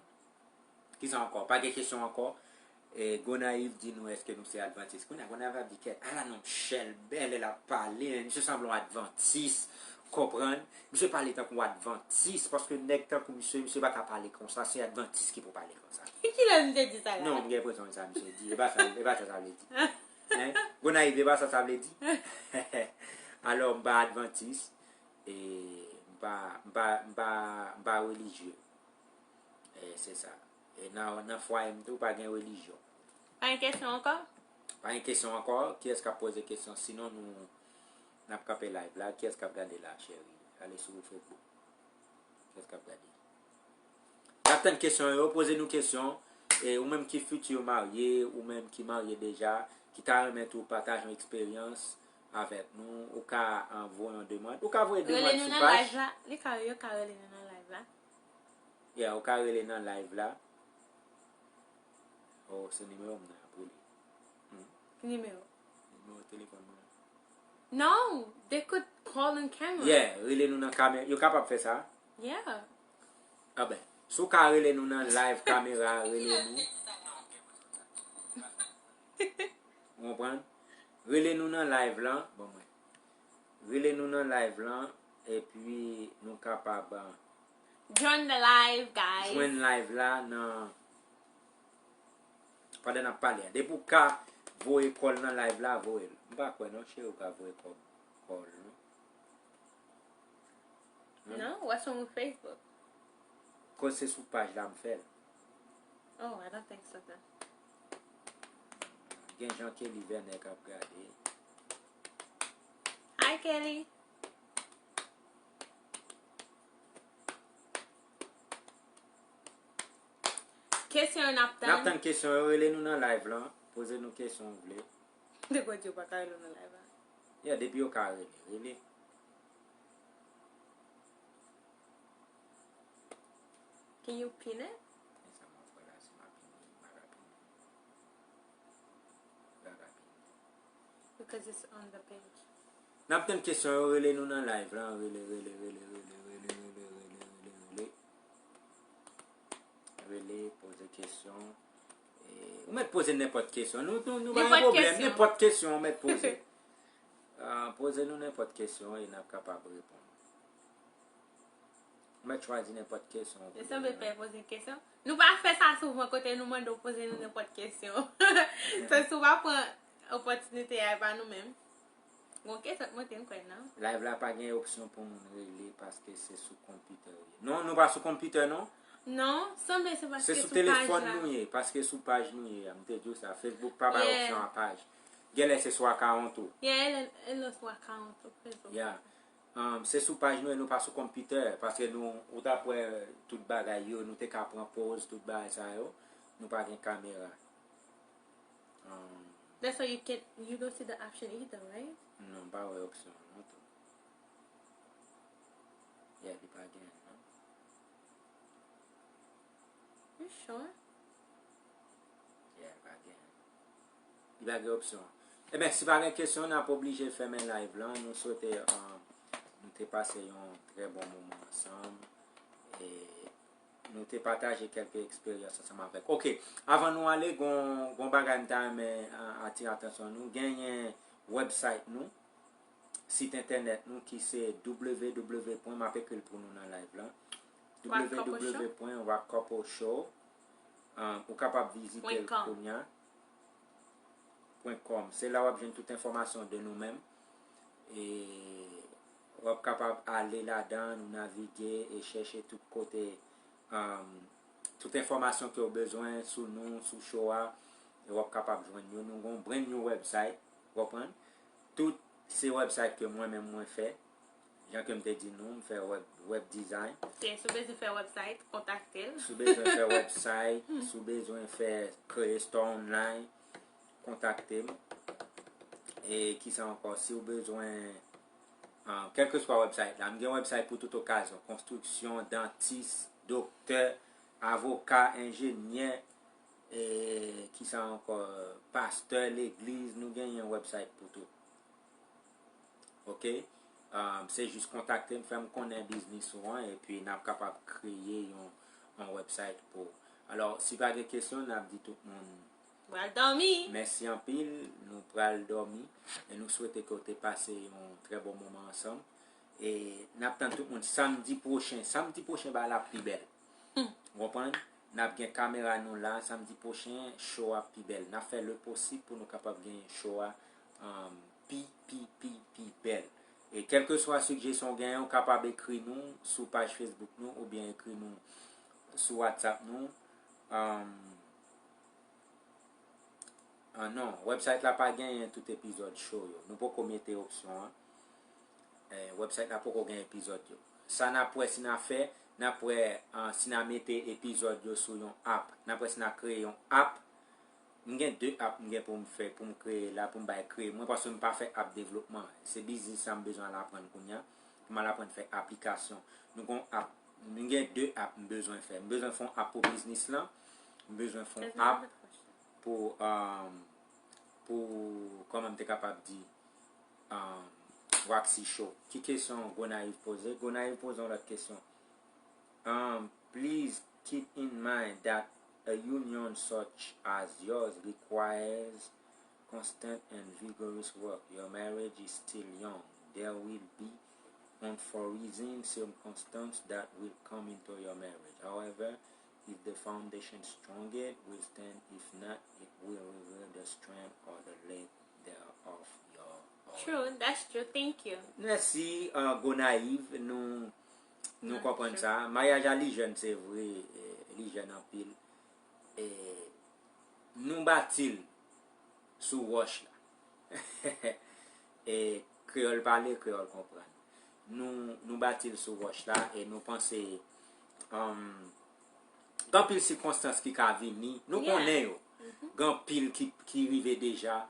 Kisa ankò? Pa gen kesyon ankò? E, Gonayiv di nou, èske nou se advantis? Kounye a, Gonayiv ap di, kèt, ala non, Michel bèlè l ap pale, men misye sanble yon advantis, konprann? Misye pale tankou yon advantis, paske nèg tankou misye, misye pa ka pale konsa, se advantis ki pou pale konsa. Kilè misye di sa la? Non, m gen enpresyon sa misye di, e pa sa, e pa sa sa vle di. Hein? Gonayiv, e pa sa sa vle di? Alò, m pa advantis, e m pa, m pa, m pa, m pa relijye. E se sa. E nan, nan fwaye m tou, pa gen relijyon. Pa gen kesyon ankò? Pa gen kesyon ankò. Kiyès k ap poze kesyon? Sinon, nou, N ap kanpe live la. Kiyès k ap gade la, cheri? Ale sou Facebook. Kiyès k ap gade? N ap tann kesyon yo, poze nou kesyon. E ou menm ki fiti marye, ou menm ki marye deja, ki ta renmen tou pataje yon eksperyans avèk nou, ou ka, ah, voye yon demann. Ou ka voye demann sou paj. Rele nou nan live la. Li ka, yo ka rele nou nan live la. Yeah, ou ka rele nan live la. Oh, se nimewo m nan ap rele. Hmm. Ki nimewo? Nimewo telefòn mwen. No, they could call in camera. Yeah, rele nou nan kamera. Yo kapab fè sa? Yeah. Ah ben, si w ka rele nou nan live kamera, rele nou. Ou konprann? Rele nou nan live lan. Bon, mwen. Rele nou nan live lan, epi nou kapab, ah, join the live, guys. Jwenn live la nan, pandan n ap pale a. Depi w ka voye kòl nan live la, voye l. M pa kwè non, cheri, w ka voye kòl, kòl non. Hmm? Non, what's wrong with Facebook? Koz se sou paj la m fè l. Oh, I don't think so then. Gen Jean Kelly Vernet k ap gade. Hi, Kelly. Kesyon yo n ap tann. N ap tann kesyon yo, rele nou nan live lan. Poze nou kesyon w vle. Depi w di yo pa ka rele w nan live la. Yeah, depi yo ka rele, rele. Can you pin it? E sa m ap fè la, si m ap pin li, m pa ka pin li. M pa ka pin li. Because it's on the page. N ap tann kesyon yo, rele nou nan live lan, rele, rele, rele. Rele, poze kesyon. E, ou mèt poze nenpòt kesyon. Nou, nou, nou pa gen pwoblèm. Nenpòt kesyon. Nenpòt kesyon ou mèt poze. Ah, poze nou nenpòt kesyon e n ap kapab reponn. Ou mèt chwazi nenpòt kesyon ou vle. Sanble pè poze kesyon. Nou pa fè sa souvan kote nou mande w poze nou nenpòt kesyon. Se si w pa pran opòtinite a, e pa nou menm. Gon kesyon k monte, m kwè, non? Live la pa gen opsyon pou moun rele paske se sou konpitè w ye. Non, nou pa sou konpitè, non. Non, sanble se paske sou paj la. Se sou telefòn nou ye, paske sou paj nou ye a. M te di w sa, Facebook pa bay opsyon a paj. Genlè se sou akawon tou. Yeah, e lè, e lè sou akawon tou, Facebook. Yeah. Um, se sou paj nou e nou pa sou konpitè, paske nou, ou t ap wè tout bagay yo, nou te ka pran pòz, tout bagay sa yo, nou pa gen kamera. Um, that's why you can, you don't see the option either, right? Non, m pa wè opsyon an non tou. Yeah, li pa gen non. You sure? Yeah, li pa gen. Li pa gen opsyon. Ebyen, si pa gen kesyon, n ap oblije fèmen live lan. Nou swete, uh, nou te pase yon trè bon moman ansanm. E nou te pataje kèlke eksperyans ansanm avèk. Ok, avan nou ale, gon, gon bagay m ta renmen, uh, atire atansyon nou. Genyen website nou, sit entènèt nou ki se w w w pwen, m ap ekri l pou nou nan live lan. W w w pwen rock couple show, um, ou kapab vizite l kounye a. Pwen kòm. Se la w ap jwenn tout enfòmasyon de nou menm. E w ap kapab ale ladan, nou navige e chèche tout kote, um, tout enfòmasyon ke w bezwen sou nou, sou show a. E w ap kapab jwenn yo. Nou gon brand new website, w konprann? Tout se website ke mwen menm mwen fè. Jan ke m te di nou, m fè web, web design. Ok, si w bezwen fè website, kontakte l. Si w bezwen fè website, si w bezwen fè, kreye store online, kontakte m. E kisa ankò? Si w bezwen, ah, kèlkeswa website la, m gen website pou tout okazyon, konstriksyon, dantis, doktè, avoka, enjenyè, e kisa ankò, pastè legliz, nou genyen website pou tout. Ok? Um, se jis kontakte m, fè m konnen biznis ou an, epi n ap kapab kreye yon, yon website pou ou. Alò, si pa gen kesyon, n ap di tout moun, pral dòmi. Mèsi anpil, nou pral dòmi, e nou swete ke w te pase yon trè bon moman ansanm. E n ap tann tout moun samdi pwochen. Samdi pwochen, bagay la ap pi bèl. Hmm. Ou konprann? N ap gen kamera nou la, samdi pwochen, show ap pi bèl. N ap fè le posib pou nou kapab gen show a, um, pi, pi, pi, pi bèl. E kèlkeswa sijesyon w genyen, ou kapab ekri nou sou paj Facebook nou oubyen ekri nou sou WhatsApp nou. Um, ah non, website la pa genyen tout epizòd show yo. Nou poko mete opsyon an. Eh, website la poko gen epizòd yo. Sa n ap wè si n a fè, n ap wè, ah, si n a mete epizòd yo sou yon app. N ap wè si n a kreye yon app. M gen de app m gen pou m fè, pou m kreye la, pou m bay kreye mwen, paske m pa fè app devlopman. Se biznis sa m bezwen al aprann kounye a, pou m al aprann fè aplikasyon. Nou gon app, m gen de app m bezwen fè. M bezwen fè yon app pou biznis lan, m bezwen fè yon app pou, um, pou, kòman m te kapab di, um, Waxy Show. Ki kesyon Gonayiv poze? Gonayiv poze yon lòt kesyon. Um, please keep in mind that a union such as yours requires constant and vigorous work. Your marriage is still young. There will be unforeseen circumstances that will come into your marriage. However, if the foundation strong, it will stand. If not, it will reveal the strength or the lack thereof. Your True, that's true. Thank you. Mèsi, uh, Gonayiv, nou nou konprann sa. Maryaj a li jèn, se vre, eh, li jèn anpil. Eh, nou bati l sou wòch la. E kreyòl pale, kreyòl konprann. Nou, nou bati l sou wòch la e nou panse, um, gen anpil sikonstans ki ka vini. Nou konnen yo. Gen anpil ki, ki rive deja.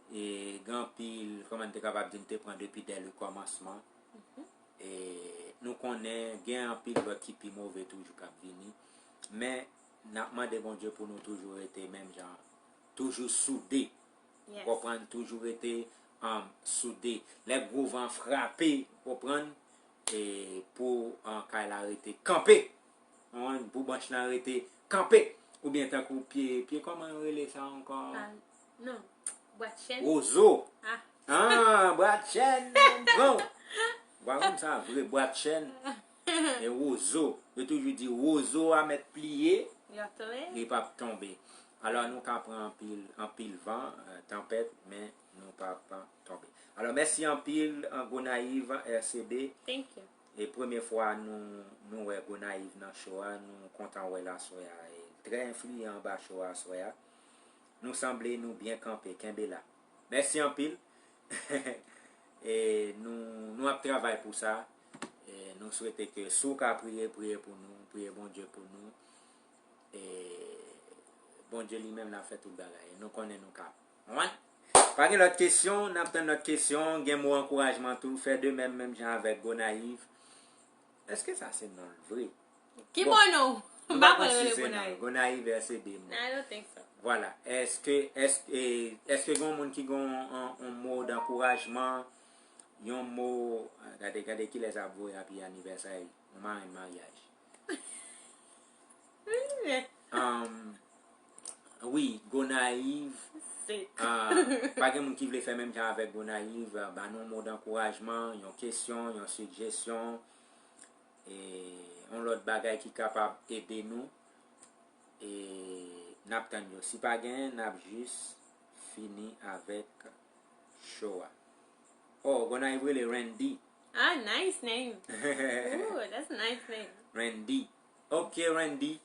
E gen anpil, kòman n te kapab di, n te pran depi dè le kòmansman. E nou konnen gen anpil lòt ki pi move toujou k ap vini. Men, n ap mande Bondye pou nou toujou rete menm jan, toujou soude. Konprann, toujou rete, um, soude. Lè gwo van frape, konprann, e pou, um, kay la rete kanpe. Konprann, pou branch lan rete kanpe. Oubyen tankou pye, pye kòman yo rele sa ankò? Ah, non. Bwat chèn. Wozo. Ah. Ah, bwat chèn. Bon. Bwa moun sa vre, bwat chèn. E wozo. Yo toujou di wozo a mèt pliye. Li p ap tonbe. Alò nou ka pran anpil, anpil van, eh, tanpèt, men nou p ap tonbe. Alò mèsi anpil, eh, Gonayiv, R C B. Thank you. E premye fwa nou, nou wè Gonayiv nan show a, nou kontan wè l aswè a. E trè enfliyan anba show a aswè a. Nou sanble nou byen kanpe, kenbe la. Mèsi anpil. E nou, nou ap travay pou sa. E nou swete ke si w ka priye, priye pou nou, priye Bondye pou nou. E Bondye li menm l ap fè tout bagay. E nou konnen nou ka. Konprann? Pa gen lòt kesyon, n ap tann lòt kesyon. Gen mo ankourajman tou. Fè de menm, menm jan avèk Gonayiv. Èske sa se non l vre? Ki bon non? M pa konn rele Gonayiv. Gonayiv R C B non. I don't think so. Vwala. Èske, èske, èske gen yon moun ki gen yon, yon mo dankourajman, yon mo, gade, gade kilès ap voye happy anniversary, yon marenn maryaj. Um, wi, Gonayiv. Ah, pa gen moun ki vle fè menm jan avèk Gonayiv, ah, ba nou yon mo dankourajman, yon kesyon, yon sijesyon, e yon lòt bagay ki kapab ede nou. E n ap tann yo. Si pa genyen, n ap jis fini avèk show a. Oh, Gonayiv rele Randy. Ah, nice name. Ooh, that's a nice name. Randy. Ok, Randy.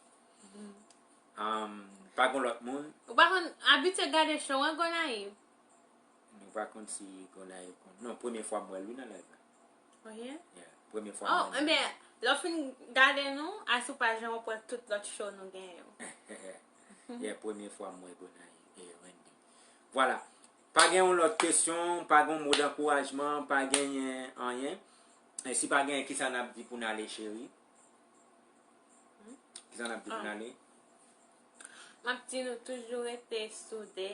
Um, pa gon lòt moun. Ou pa konn abitye gade show an, Gonayiv? Nou pa konn si Gonayiv konn. Non, premye fwa m wè l wi nan live la. Oh yeah? Yeah, premye fwa m wè l. Oh, enben, lè w fin gade nou, asou paj lan, w ap wè tout lòt show nou gen yo. Yeah, premye fwa m wè Gonayiv e Randy. Vwala. Pa gen yon lòt kesyon, pa gen yon mo dankourajman, pa genyen anyen. E si pa genyen, kisa n ap di pou n ale, cheri? Kisa n ap di pou n ale? M ap di nou toujou rete soude,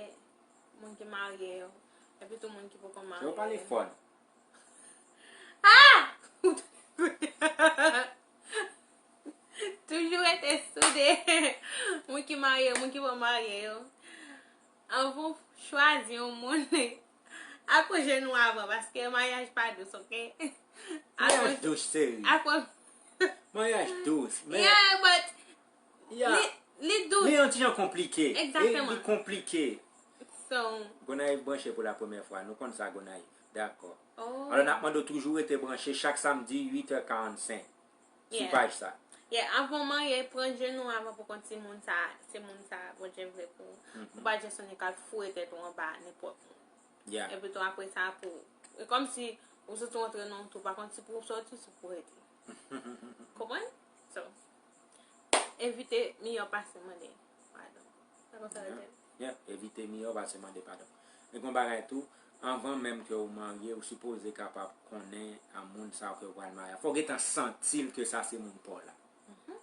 moun ki marye yo, epi tou moun ki poko marye yo. Yo pale fò non. Ah! Toujou rete soude, moun ki marye yo, moun ki poko marye yo. Anvan w chwazi yon moun, al pran jenou avan, paske maryaj pa dous, ok? Maryaj dous, cheri. Maryaj dous, men... Yeah, but li, li dous. Li yon ti jan konplike. Exactement. Li konplike. So. Gonayiv branche pou la premyè fwa. Nou konn sa, Gonayiv. Dakò. Oh. Alò, n ap mande w toujou rete branche chak samdi, uit è karannsenk. Sou paj sa. Yeah, anvan w marye, pran jenou avan pou konn si moun sa, se moun sa Bondye vle pou ou. Ou pa just annik al foure tèt ou anba nenpòt moun. Yeah. Epi tou apre sa pou, e kòmsi Ou soti antre nan yon twou, pa konn si pou w soti, si pou w rete. Konprann? So, evite miyò pase mande padon. Se konsa l ye. Yeah, evite miyò pase mande padon. Men gen yon bagay tou, anvan menm ke w marye, ou sipoze kapab konnen a moun sa ke w pral marye a. Fò w gentan santi l ke sa se moun pa w la.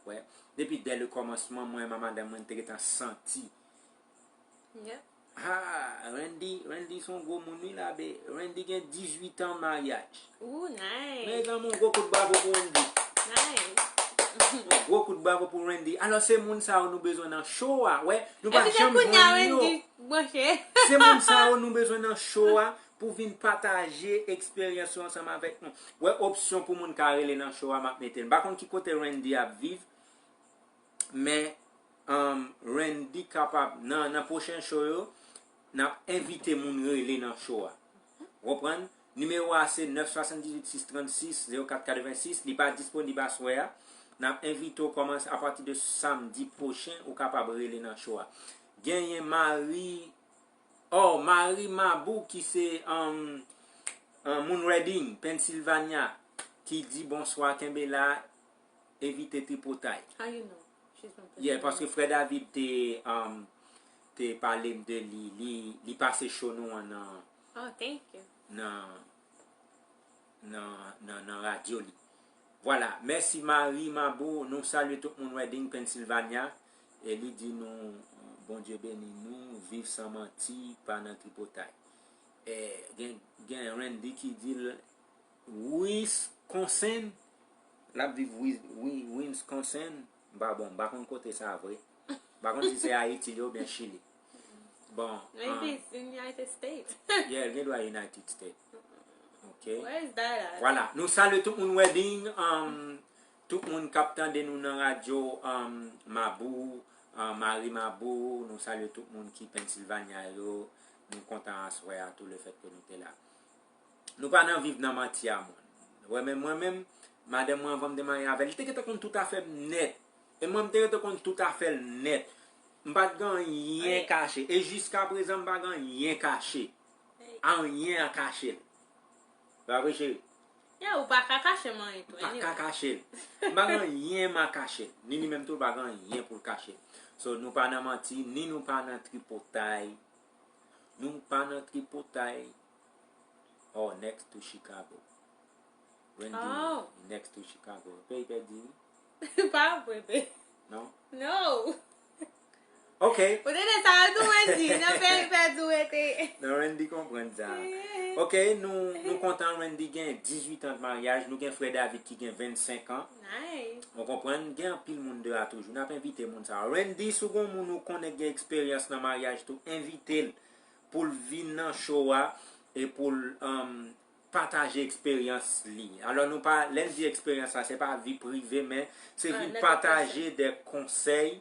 Wè, depi dès le commencement, mwen menm a madanm mwen, n te gentan santi. Ah, Randy, Randy se yon gwo moun wi la, be. Randy gen dizuit an maryaj. Ooh, nice. Mezanmi, yon gwo kout bravo pou Randy. Nice. Yon gwo kout bravo pou Randy. Alò, se moun sa yo nou bezwen nan show a, wè. Nou pa janm jwenn yo. Epi se kounye a Randy branche. Se moun sa yo nou bezwen nan show a pou vin pataje eksperyans yo ansanm avèk nou. Wè, opsyon pou moun ka rele nan show a, m ap mete l. M pa konn ki kote Randy ap viv, men, um, Randy kapab, nan, nan pwochen show yo, n ap envite moun rele nan show a. Ou konprann? Nimewo a se nèf swasanndizuit sis trannsis zewo kat katrevensis. Li pa disponib aswè a. N ap envite w kòmanse apati de samdi pwochen, ou kapab rele nan show a. Genyen Marie, oh, Marie Mabou ki se, um, um, moun Reading, Pennsylvania, ki di bonswa, kenbe la, evite tripotay. How you know? She's from Pennsylvania. Yeah, paske frè David te, um, te pale m de li, li, li pase show nou an nan, Oh, thank you. nan, nan, nan, nan radyo li. Vwala, mèsi Marie Mabo, nou salye tout moun Reading, Pennsylvania, e li di nou, Bondye beni nou, viv san manti, pa nan tripotay. E, gen, gen Randy ki di l, Wisconsin, l ap viv Wis-, Wi-, Wisconsin, m pa bon, m pa konn kote sa vre. M pa konn si se Ayiti li oubyen Chili. Bon, Maybe um, it's in United States. Yeah, l gen dwa United States. Ok. Where is that at? Vwala. Nou salye tout moun Reading, um, tout moun k ap tande nou nan radyo, um, Mabou, um, Marie Mabou, nou salye tout moun ki Pennsylvania yo. Nou kontan aswè a tou lefèt ke nou te la. Nou pa nan viv nan manti a moun. Wè, men mwen menm, madanm mwen anvan m te marye avè l, li te gentan konn tout afè m nèt. E mwen, m te gentan konn tout afè l nèt. M pa t gen anyen kache. E jiska prezan, m pa gen anyen kache. Anyen an kache l. Pa vre, cheri? Yeah, ou pa ka kache m anyen tou, anyway. M pa ka kache l. M pa gen anyen m a kache l. Ni li menm tou, l pa gen anyen pou l kache. So, nou pa nan manti, ni nou pa nan tripotay. Nou pa nan tripotay. Oh, next to Chicago. Randy, oh, next to Chicago. Peyi pèdi, wi. Pa vre, be. Non? No. Ok. Ou te de sa, tou Randy, nan peyi pèdi w rete. Non, Randy konprann sa. Yeah. Ok, nou, nou kontan Randy gen dizuit an de maryaj, nou gen frè David ki gen vennsenk an. Nice. Ou konprann, gen anpil moun de a toujou. N ap envite moun sa. Randy, si w gen moun ou konnen gen eksperyans nan maryaj tou, envite l pou l vin nan show a e pou l, um, pataje eksperyans li. Alò, nou pa, lè n di eksperyans la, se pa vi prive, men se vin pataje de konsèy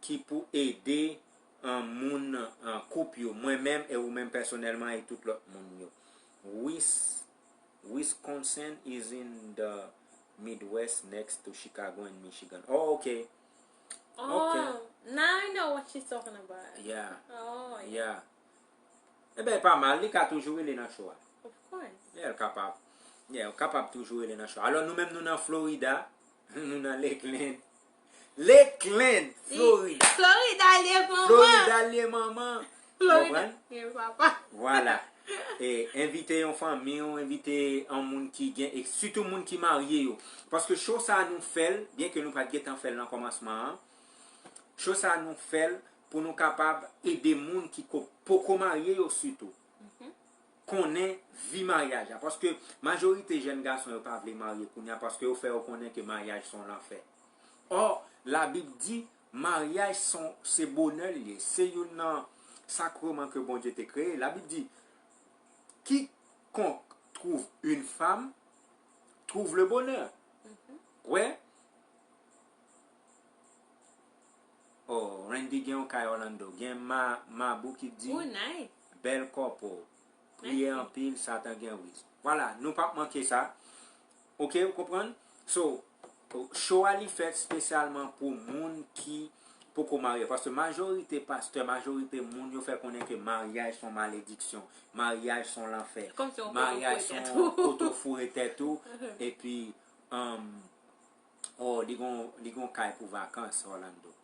ki pou ede, um, moun, um, koup yo. Mwen menm e ou menm pèsonèlman e tout lòt moun yo. Wis-, Wisconsin is in the Midwest next to Chicago and Michigan. Oh, ok. Ok. Oh, now I know what she's talking about. Yeah. Oh, yeah. Yeah. Ebyen, e pa mal, li ka toujou rele nan show a. Of course. Yeah, l kapab. Yeah, l kapab toujou rele nan show a. Alò, nou menm, nou nan Florida. Nou nan Lakeland. Lakeland, Florida. Florida l ye, manman. Florida l ye, manman. Florida l ye, papa. Vwala. E envite yon fanmi w, envite yon moun ki gen, e sitou moun ki marye yo. Paske show sa a nou fè l, byenke nou pa t gentan fè l nan kòmansman an, show sa a nou fè l pou nou kapab ede moun ki ko-, poko marye yo sitou. Mhm. Konnen vi maryaj la. Paske majorite jèn gason yo pa vle marye kounye a paske yo fè yo konnen ke maryaj se yon lanfè. Ò, Labib di, maryaj se yon, se bonè l ye. Se youn nan sakreman ke Bondye te kreye. Labib di, quiconque trouve une femme trouve le bonheur. Mhm. Wè? Oh, Randy gen yon kay Orlando. Gen Ma-, Mabou ki di, oh, nice. Bèl kòpo. Priye anpil, Satan gen riz. Vwala, nou p ap manke sa. Ok, ou konprann? So, show a li fèt espesyalman pou moun ki poko marye. Paske majorite pastè, majorite moun, yo fè konnen ke maryaj se yon malediksyon, maryaj se yon lanfè, Kòmsi yon maryaj se yon kote w foure tèt ou, epi um, oh, li gon, li gon kay pou vakans, Orlando.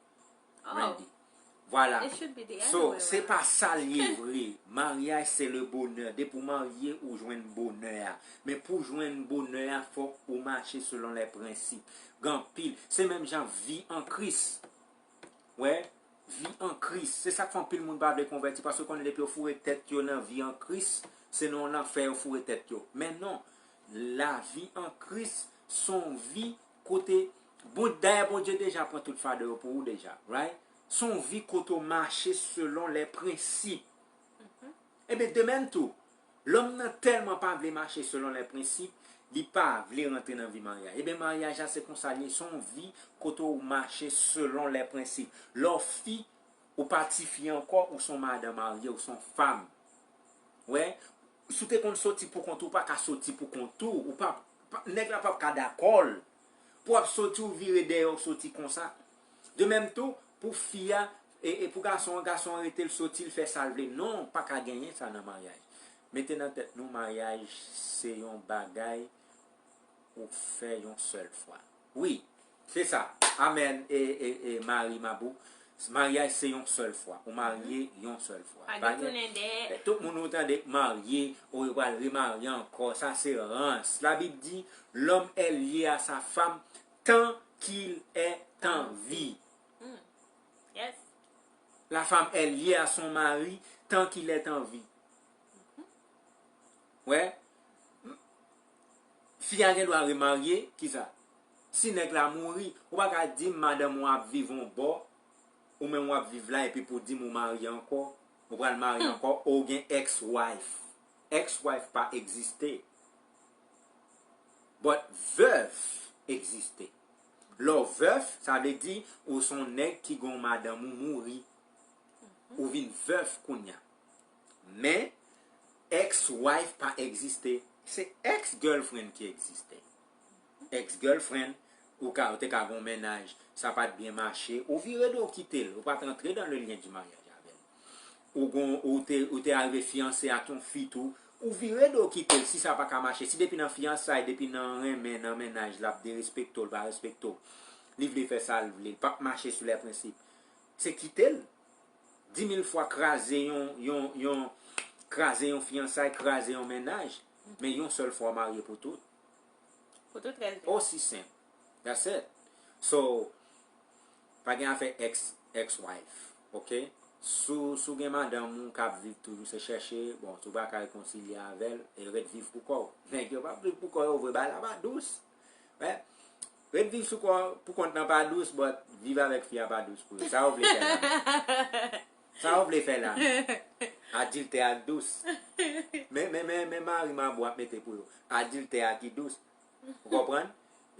Randy. Vwala. It should be the So, other way se around. Pa sa l ye vre. Maryaj se le bonè. Depi w marye, ou jwenn bonè a. Men pou jwenn bonè a, fòk ou mache selon lè prensip. Gen anpil. Se menm jan vi an Kris. Wè, vi an Kris. Se sa k fè anpil moun pa vle konvèti, paske yo konnen depi yo foure tèt yo nan vi an Kris, se nan lanfè yo foure tèt yo. Men non, lavi an Kris se yon vi kote, bon, dayè Bondye deja pran tout fado yo pou ou deja, right? Se yon vi kote w mache selon lè prensip. Ebyen, de menm tou, lòm nan tèlman pa vle mache selon lè prensip, li pa vle rantre nan vi maryaj. Ebyen, maryaj la se konsa l ye, se yon vi kote w mache selon lè prensip. Lè w fi, ou pa tifi ankò, ou se yon madan marye, ou se yon fanm. Wè, si w te konn soti pou kont ou, ou pa ka soti pou kont ou, ou pa, pa nèg la p ap ka dakò l. Pou w ap soti, ou vire dèyè, ou soti konsa. De menm tou, pou fi a, e, e pou gason an, gason an rete l soti, l fè sa l vle. Non, pa ka genyen sa nan maryaj. Mete nan tèt nou, maryaj se yon bagay ou fè yon sèl fwa. Wi, se sa. Amèn, e, e, e Mari Mabou. Maryaj se yon sèl fwa. Ou marye yon sèl fwa. Pa gen tounen dèyè. Tout moun ou tande k marye, ou yo pral remarye ankò. Sa se rans. Labib di, l'homme est lié à sa femme tant qu'il est en vie. Yes. La femme est liée à son mari tant qu'il est en vie. Wè, fi a gen dwa remarye, kisa? Si nèg la mouri, ou pa ka di m madanm ou ap viv yon bò, ou menm w ap viv la, epi pou di m ou marye ankò, ou pral marye ankò, ou gen ex-wife. Ex-wife pa egziste. But veuve egziste. Lè w vèf, sa vle di ou se yon nèg ki gen yon madanm ou mouri. Ou vin vèf kounye a. Men, ex-wife pa egziste. Se ex-girlfriend ki egziste. Ex-girlfriend, ou ka, ou te ka gen yon mennaj, sa pa t byen mache, ou vire do w kite l, ou pa t rantre dans le lien du mariage avè l. Ou gon, ou te, ou te arive fiyanse ak yon fi tou, ou vire do w kite l si sa pa ka mache. Si depi nan fiyansay, depi nan renmen, nan mennaj, l ap derespekte w, l pa respekte w. Li vle fè sa l vle, l p ap mache sou lè prensip. Se kite l. Di mil fwa kraze yon, yon, yon, kraze yon fiyansay, kraze yon mennaj, men yon sèl fwa w marye pou tout. Pou tout rès vi. Osi senp. That's it. So, pa gen afè ex, ex-wife, ok? Si w, si w gen madanm ou k ap viv toujou, se chèche, bon, si w pa ka rekonsilye avè l, e ret viv pou kò w. Nèg yo p ap viv pou kò yo vre, bagay la pa dous. Wè, ret viv sou kò, pou kont nan pa dous, but viv avèk fi a pa dous pou yo. Sa yo vle fè la? Sa yo vle fè la? Adiltè a dous. Men, men, men, men mari Mabou ap mete pou yo. Adiltè a ki dous. Ou konprann?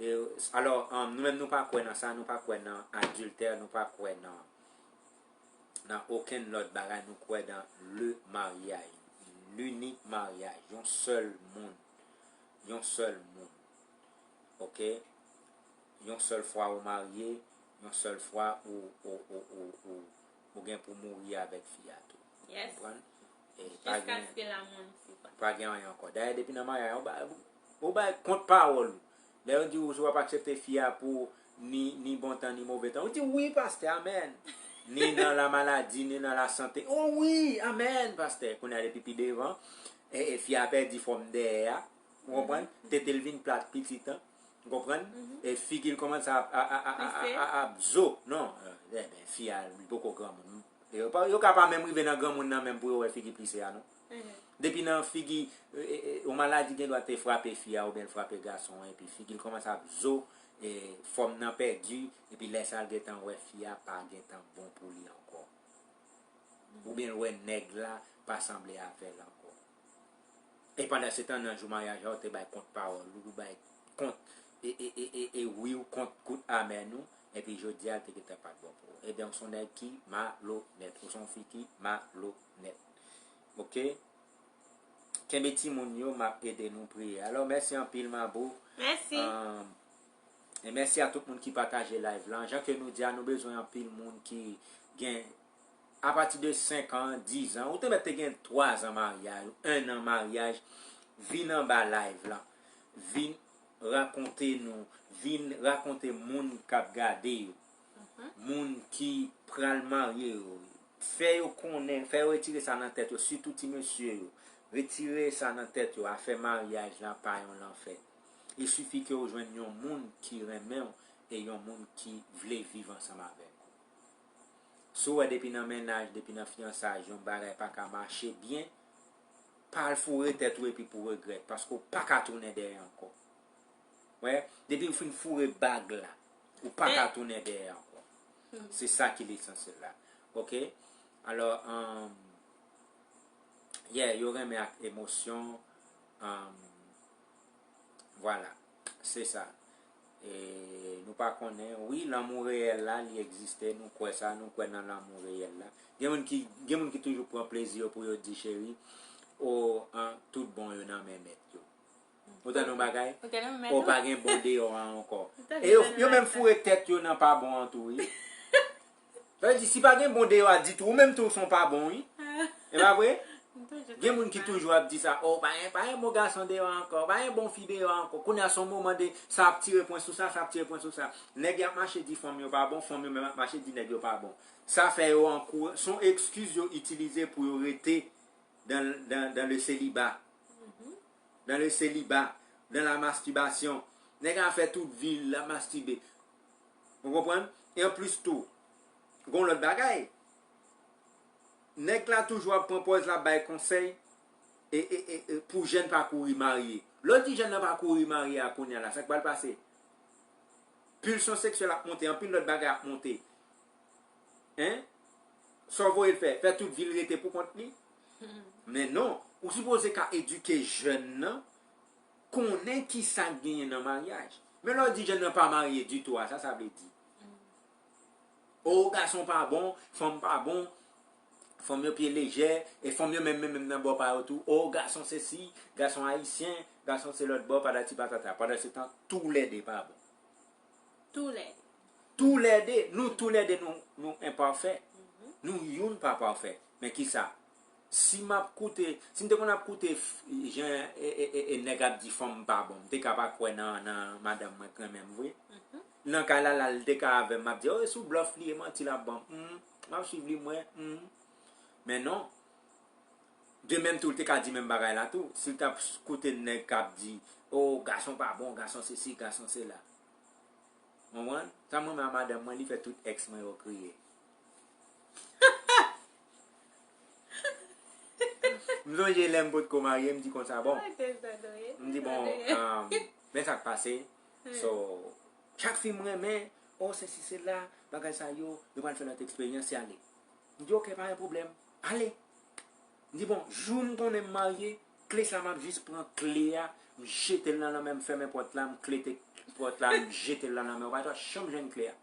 E, alò, um, nou menm nou pa kwè nan sa, nou pa kwè nan adiltè, nou pa kwè nan, nan okenn lòt bagay, nou kwè nan le mariage, l'unique mariage, yon sèl moun, yon sèl moun, ok? Yon sèl fwa ou marye, yon sèl fwa ou, ou, ou, ou, ou, ou gen pou mouri avèk fi a tou. Yes. Konprann? E pa gen, Jiskaske lanmò n siprann. Pa gen anyen ankò. Dayè, depi nan maryaj, ou bay, ou bay kont pawòl ou. Lè yo di ou, si w ap aksepte fi a pou ni, ni bon tan, ni move tan, ou di, "Wi, pastè, amèn." Ni nan la maladi, ni nan la sante. "Oh wi, amèn, pastè." Kounye a, depi pi devan, e, e fi a pèdi fòm dèyè a. Ou konprann? Tete l vin plat pitit an. Ou konprann? E figi l kòmanse ap, a, a, a, a, a, a, ap zo. Non, e, e, ben, fi a, li poko granmoun. Yo pa, yo ka pa menm rive nan granmoun nan menm pou yo wè figi plise a, non. Depi nan figi, e, e, e, yon maladi gen dwa te frape fi a oubyen l frape gason an, epi figi l kòmanse ap zo, e, fòm nan pèdi, epi lè sa l gentan wè fi a pa gentan bon pou li ankò. Oubyen l wè nèg la pa sanble avè l ankò. E pandan se tan, nan jou maryaj la, ou te bay kont pawòl ou, ou bay kont, e, e, e, e, e wi ou kont kout amèn ou, epi jodi a, l te gentan pa t bon pou ou. Ebyen, ou se yon nèg ki malonèt, ou se yon fi ki malonèt. Ok? Kenbe timoun yo, m ap ede nou priye. Alò, mèsi anpil, Mabou. Mèsi. Um, E mèsi a tout moun ki pataje live lan. Jan ke nou di a, nou bezwen anpil moun ki gen apati de senk an, diz an, ou te mèt te gen twa zan maryaj, en an maryaj, vin anba live lan. Vin rakonte nou, vin rakonte moun k ap gade yo, moun ki pral marye yo. Fè yo konnen, fè yo retire sa nan tèt yo, sitou ti mesye yo. Retire sa nan tèt yo, afè maryaj lan pa yon lanfè. Il sifi ke w jwenn yon moun ki renmen w e yon moun ki vle viv ansanm avèk ou. Si w wè depi nan mennaj, depi nan fiyansaj, yon bagay pa ka mache byen, pa al foure tèt ou epi pou regrèt, paske w pa ka tounen dèyè ankò. Wè, depi w fin foure bag la, ou pa ka tounen dèyè ankò. Se sa ki lesansyèl la. Oke? Alò, um, yeah, yo renmen ak emosyon. Um, vwala. Se sa. E nou pa konnen. Wi, lanmou reyèl la, li egziste. Nou kwè sa, nou kwè nan lanmou reyèl la. Gen moun ki, gen moun ki toujou pran plezi yo pou yo di, cheri, o, an, tout bon yo nan men mèt yo. Ou tande yon bagay? Ou tande yon bagay? O, pa gen bon deyò an ankò. E yo, yo menm foure tèt yo nan pa bon an tou, wi. Sa vle di, si pa gen bon deyò a ditou, ou menm tou, ou se yon pa bon, wi. E pa vre? Gen moun ki toujou ap di sa, o, pa gen, pa gen bon gason deyò ankò, pa gen bon fi deyò ankò. Kounye a, se yon moman de, sa ap tire pwen sou sa, sa ap tire pwen sou sa. Nèg y ap mache di fanm yo pa bon, fanm yo menm ap mache di nèg yo pa bon. Sa fè yo ankou, se yon ekskiz yo itilize pou yo rete dans, dans, dans le célibat. Dans le célibat, dans la masturbation. Nèg la fè tout vi l, l ap mastibe. Ou konprann? E anplis tou, gon lòt bagay. Nèg la toujou ap pran pòz l ap bay konsèy e, e, e, e pou jèn pa kouri marye. Lè w di jèn nan pa kouri marye a kounye a la, sa k pral pase? Pilsyon seksyèl ap monte, anpil lòt bagay ap monte. Hein? Sa w voye l fè? Fè tout vi l rete pou kont li? Men non, ou sipoze ka edike jèn nan, konnen kisa k genyen nan maryaj. Men lè w di jèn nan pa marye ditou a, sa sa vle di? O, gason pa bon, fanm pa bon, fanm yo pye lejè, e fanm yo menm, menm, menm nan bò pa yo tou. O, gason sesi, gason ayisyen, gason se lòt bò, patati patata. Pandan se tan, toulède pa bon. Toulède. Toulède, nou toulède, nou, nou enpafè. Nou youn pa pafè. Men kisa? Si m ap koute, si m te konn ap koute f-, jan e, e, e, e nèg ap di fanm pa bon, m te ka pa kwè nan, nan madanm mwen k renmen m vre. Nan kay la, la, li te ka avè m, m ap di, o, e sou blòf li ye, manti l ap ban m. M, m ap swiv li, m wè, m. Men non. De menm tou, li te ka di menm bagay la tou. Si l t ap koute nèg k ap di, o, gason pa bon, gason sesi, gason sela. Konprann? Sa m renmen a madanm mwen, li fè tout èks mwen yo kriye. M sonje lè m potko marye, m di konsa, bon. M di, bon, um, men sa k pase. So, chak fi m renmen, o, sesi, sela, bagay sa yo, yo pral fè lòt eksperyans, y ale. M di, oke, pa gen pwoblèm. Ale. M di, bon, jou m konnen m marye, kle sa m ap jis pran kle a, m jete l nan lanmè, m fèmen pòt la, m klete pòt la, m jete l nan lanmè, ou pa t janm jwenn kle a.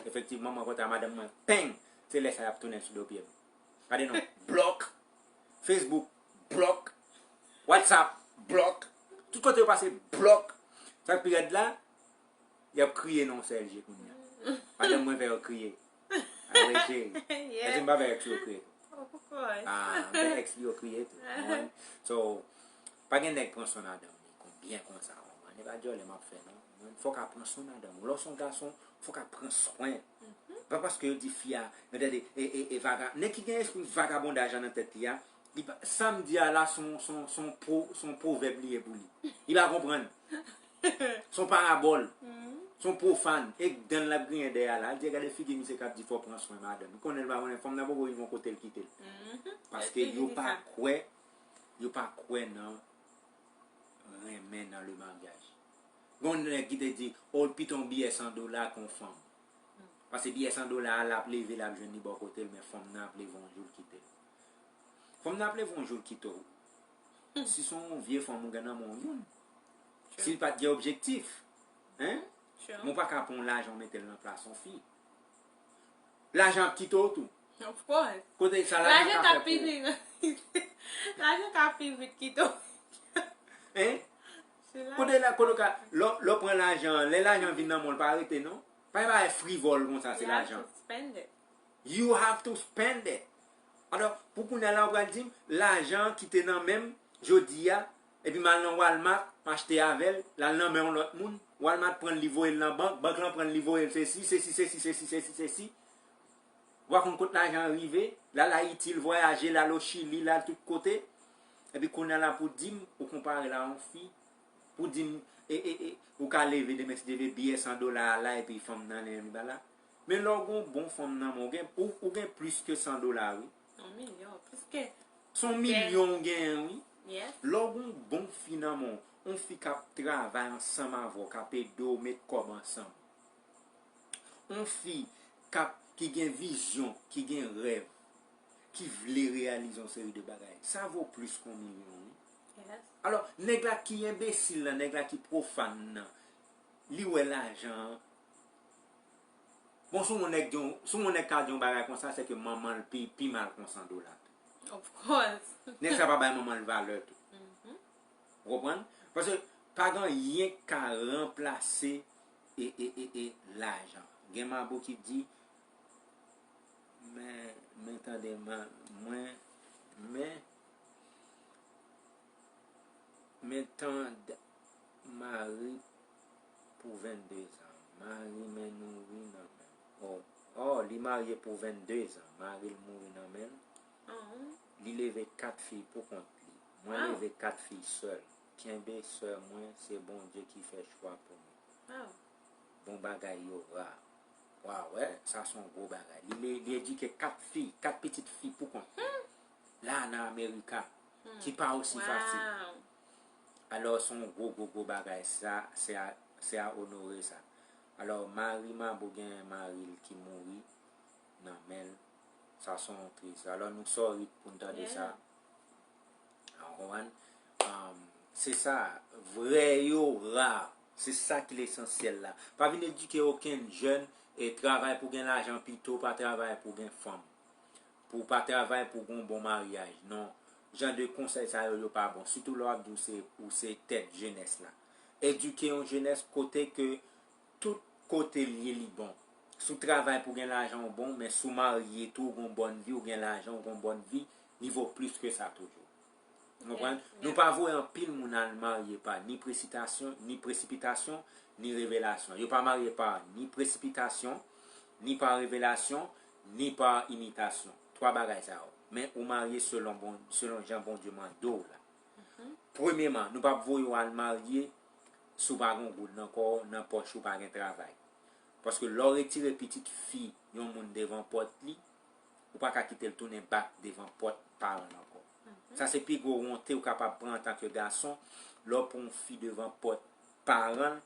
Efektivman, mwen kontre a madanm mwen, peng! Se lè sa y ap tounen sou do pye m. Gade non, blòk, Facebook, blòk, WhatsApp, blòk, tout kote yo pase, blòk. Sa k pi rèd la, y ap kriye nan yon sèl je kounye a. Madanm mwen fè yo kriye. Anmwey cheri. Èske m pa fè èks yo kriye tou? Of course. Ah, m fè èks yo kriye tou. Mwen, so, pa gen nèg pran swen madanm li kon, byen konsa, konprann? E pa djòlè m ap fè non. Mwen, fòk a pran swen madanm ou. Lè w se yon gason, fòk a pran swen. Pa paske yo di fi a, men tande, e, e, e vaga-, nèg ki gen espri vagabondaj la nan tèt li a, li pa, sa m di a la, se yon, se yon, se yon po-, se yon pwovèb li ye pou li. Li pa konprann. Se yon parabòl. Se yon pwofàn. E dan l ap griyen dèyè a la. Al di, gade figi misye k ap di fò pran swen madanm. Li konnen l pa konnen fanm nan poko rive yon kote l kite l. Paske yo pa kwè, yo pa kwè nan renmen nan le maryaj. Gon nèg ki te di, o, l pito yon biyè san dola ke yon fanm. Paske biyè san dola a, l ap leve, l ap jwenn li bò kote l, men fanm nan ap leve yon jou l kite l. Fanm nan ap leve yon jou l kite w. Si se yon vye fanm ou gen nan men w youn. Si l pa t gen objektif. Hein? Men w pa ka pran yon lajan w mete l nan plas yon fi. Lajan ap kite w tou. Of course. Kote sa lajan ka fè pou ou? Lajan ka pi vit kite w. Hein? Kote la, kote w ka, lè w- lè w pran lajan an, lè lajan vin nan men w, l pa rete non. Pa gen bagay frivòl konsa, se lajan. You have to spend it. Alò, pou kounye a la, w pral di m, lajan ki te nan men m jodi a, epi m al nan Walmart, m achte avè l, l al nan men yon lòt moun, Walmart pran l, li voye l nan bank, bank lan pran l, li voye l sesi, sesi, sesi, sesi, sesi, sesi. Ou pa konn kot lajan an rive, l al Ayiti, l vwayaje, l al o Chili, l al tout kote. Epi kounye a la pou di m, ou konpare l a yon fi, pou di m, e, e, e, ou ka leve demen si Dye vle, biyè san dola a la, epi fanm nan li menm li pa la. Men lè w gen yon bon fanm nan men w, ou gen, ou, ou gen plis ke san dola, wi. Yon milyon, plis ke Se yon milyon w genyen, wi. Lè w gen yon bon fi nan men w, yon fi k ap travay ansanm avè w, k ap ede w met kòb ansanm. Yon fi k ap, ki gen vizyon, ki gen rèv, ki vle reyalize yon seri de bagay. Sa vo plis ke yon milyon, wi. Alò, nèg la ki enbesil lan, nèg la ki pwofàn nan, li wè lajan an. Bon, si yon nèg di yon, si yon nèg ka di yon bagay konsa, se ke manman l pi, pi mal ke yon san dola. Of course. Nèg sa pa bay manman l valè tou. Ou konprann? Paske pa gen anyen k ka ranplase e, e, e, e lajan. Gen mabo ki di, men, men tande, mwen, men, men tande, mari pou vennde zan. Mari men nouri nan men l. Oh, oh, li marye pou vennde zan. Mari l mouri nan men l. Li leve kat fi pou kont li. Mwen leve kat fi sèl. Kenbe sè mwen, se Bondye ki fè chwa pou nou. Bon bagay yo ra. Waw, wè, sa se yon gwo bagay. Li, li, li edike kat fi, kat pitit fi pou kont li. La nan Amerika, ki pa osi fasil. Alò, se yon gwo, gwo, gwo bagay. Sa, se a, se a onore sa. Alò, mari Mabo gen mari l ki mouri nan men l. Sa se yon tris. Alò, nou sòri pou n tande sa. Ou konprann? Um, se sa, vrè yo ra. Se sa ki lesansyèl la. Pa vin edike okenn jèn e travay pou gen lajan pito, pa travay pou gen fanm. Pou w pa travay pou w gen yon bon maryaj. Non. Jan de konsèy sa yo, yo pa bon. Sitou lè w ap di w se, ou se tèt jenès la. Edike yon jenès kote ke tout kote l ye li bon. Si w travay pou w gen lajan, ou bon, men si w marye tou, ou gen yon bòn vi, ou gen lajan, ou gen yon bòn vi, li vo plis ke sa toujou. Ou konprann? Nou pa voye anpil moun al marye pa ni presitasyon, ni presipitasyon, ni revelasyon. Yo pa marye pa ni presipitasyon, ni pa revelasyon, ni pa imitasyon. Twa bagay sa yo. Men ou marye selon bon, selon jan Bondye mande w la. Premyeman, nou p ap voye w al marye si w pa gen yon goud nan kò w, nan pòch ou pa gen travay. Paske lè w retire pitit fi yon moun devan pòt li, ou pa ka kite l tounen bak devan pòt paran l ankò. Sa se pi gwo wonte ou kapab pran antanke gason, lè w pran yon fi devan pòt paran l,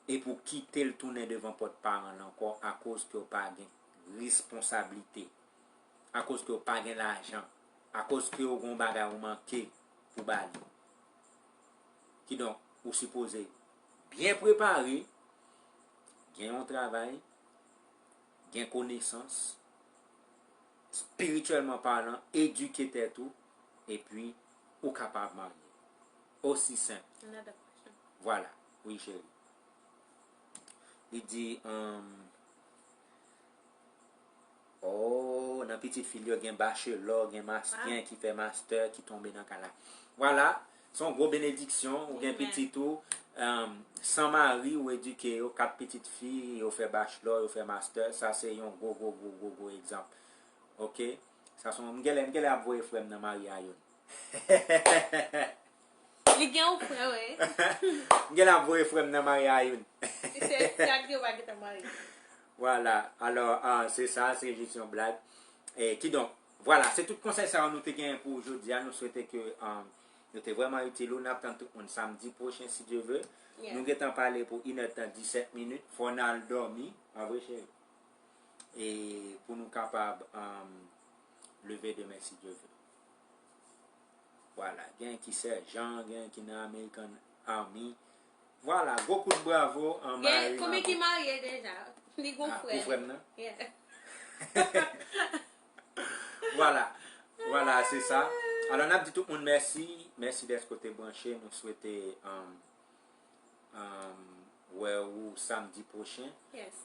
epi w kite l tounen devan pòt paran l ankò akoz ke w pa gen responsablite, akoz ke w pa gen lajan, akoz ke w gen yon bagay ou manke pou ba li. Kidonk, ou sipoze byen prepare, gen yon travay, gen konesans, espirityèlman palan, edike tèt ou, epi ou kapab marye. Osi senp. Vwala. Wi, cheri. Li di, um, Oh, nan pitit fi l yo gen bachelò, gen mas-, gen ki fè mastè, ki tonbe nan kay la. Vwala, se yon gwo benediksyon, ou gen pitit ou, um, san mari, ou edike yo, kat pitit fi, yo fè bachelò, yo fè mastè, sa se yon gwo, gwo, gwo, gwo, gwo egzanp. Oke? Sa se yon, m genlè, m genlè ap voye frè m nan marye a youn. Li gen yon frè, wi. M genlè ap voye frè m nan marye a youn. Se, se ak yo pa gentan marye. Vwala. Alò, ah, se sa, se jis yon blag. E, kidonk, vwala, se tout konsèy sa yo nou te genyen pou jodi a. Nou swete ke, ah, yo te vrèman itil ou. N ap tann tout moun samdi pwochen, si Dye ve. Nou gentan pale pou inèdtan disèt minit. Fò n al dòmi. Pa vre, cheri? E pou nou kapab, ah, leve demen, si Dye ve. Vwala, gen ki sèjan, gen ki nan American Army. Vwala, gwo kout bravo an Marie. Gen konbyen ki marye deja? Li gon frè. Pou frè m nan? Yeah. Vwala. Vwala, se sa. Alò, n ap di tout moun mèsi. Mèsi dèske w te branche. Nou swete, um, wè ou samdi pwochen.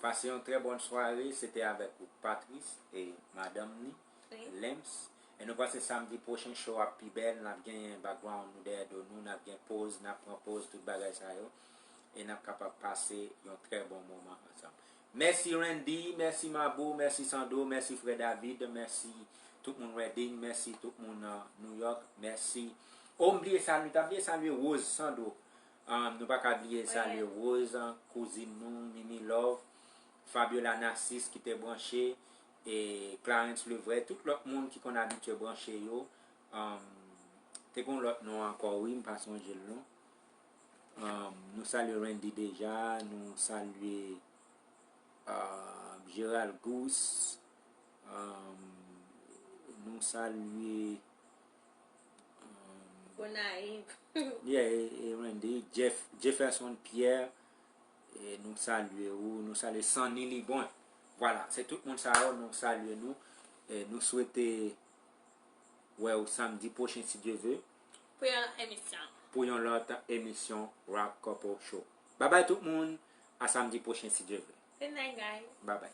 Pase yon trè bòn sware. Se te avèk ou Patrice e madanm ni, Lems. E nou panse samdi pwochen show ap pi bèl. N ap genyen background nou dèyè do nou. N ap gen poz, n ap pran poz, tout bagay sa yo. E n ap kapab pase yon trè bon moman ansanm. Mèsi Randy, mèsi Mabou, mèsi Sandro, mèsi frè David, mèsi tout moun Reading, mèsi tout moun New York, mèsi. O, m bliye salye, ta bliye salye Rose Sandro. Nou pa ka bliye salye Rose, kouzin nou, Mimi Love, Fabiola Narcisse ki te branche, e Clarence Levray, tout lòt moun ki konn abitye branche yo. Te gen yon lòt non ankò, wi, m pa sonje l non. Nou salye Randy deja, nou salye Gerald Gousse, nou salye Gonayiv. Yeah, e Randy, Jeff, Jefferson Pierre, nou salye ou, nou salye Sanny Libon. Vwala, se tout moun sa yo, nou salye nou. Nou swete wè ou samdi pwochen si Dye ve. Pou yon lòt emisyon. Pou yon lòt emisyon Rock Couple Show. Babay tout moun, a samdi pwochen si Dye ve. Good night, guys. Babay.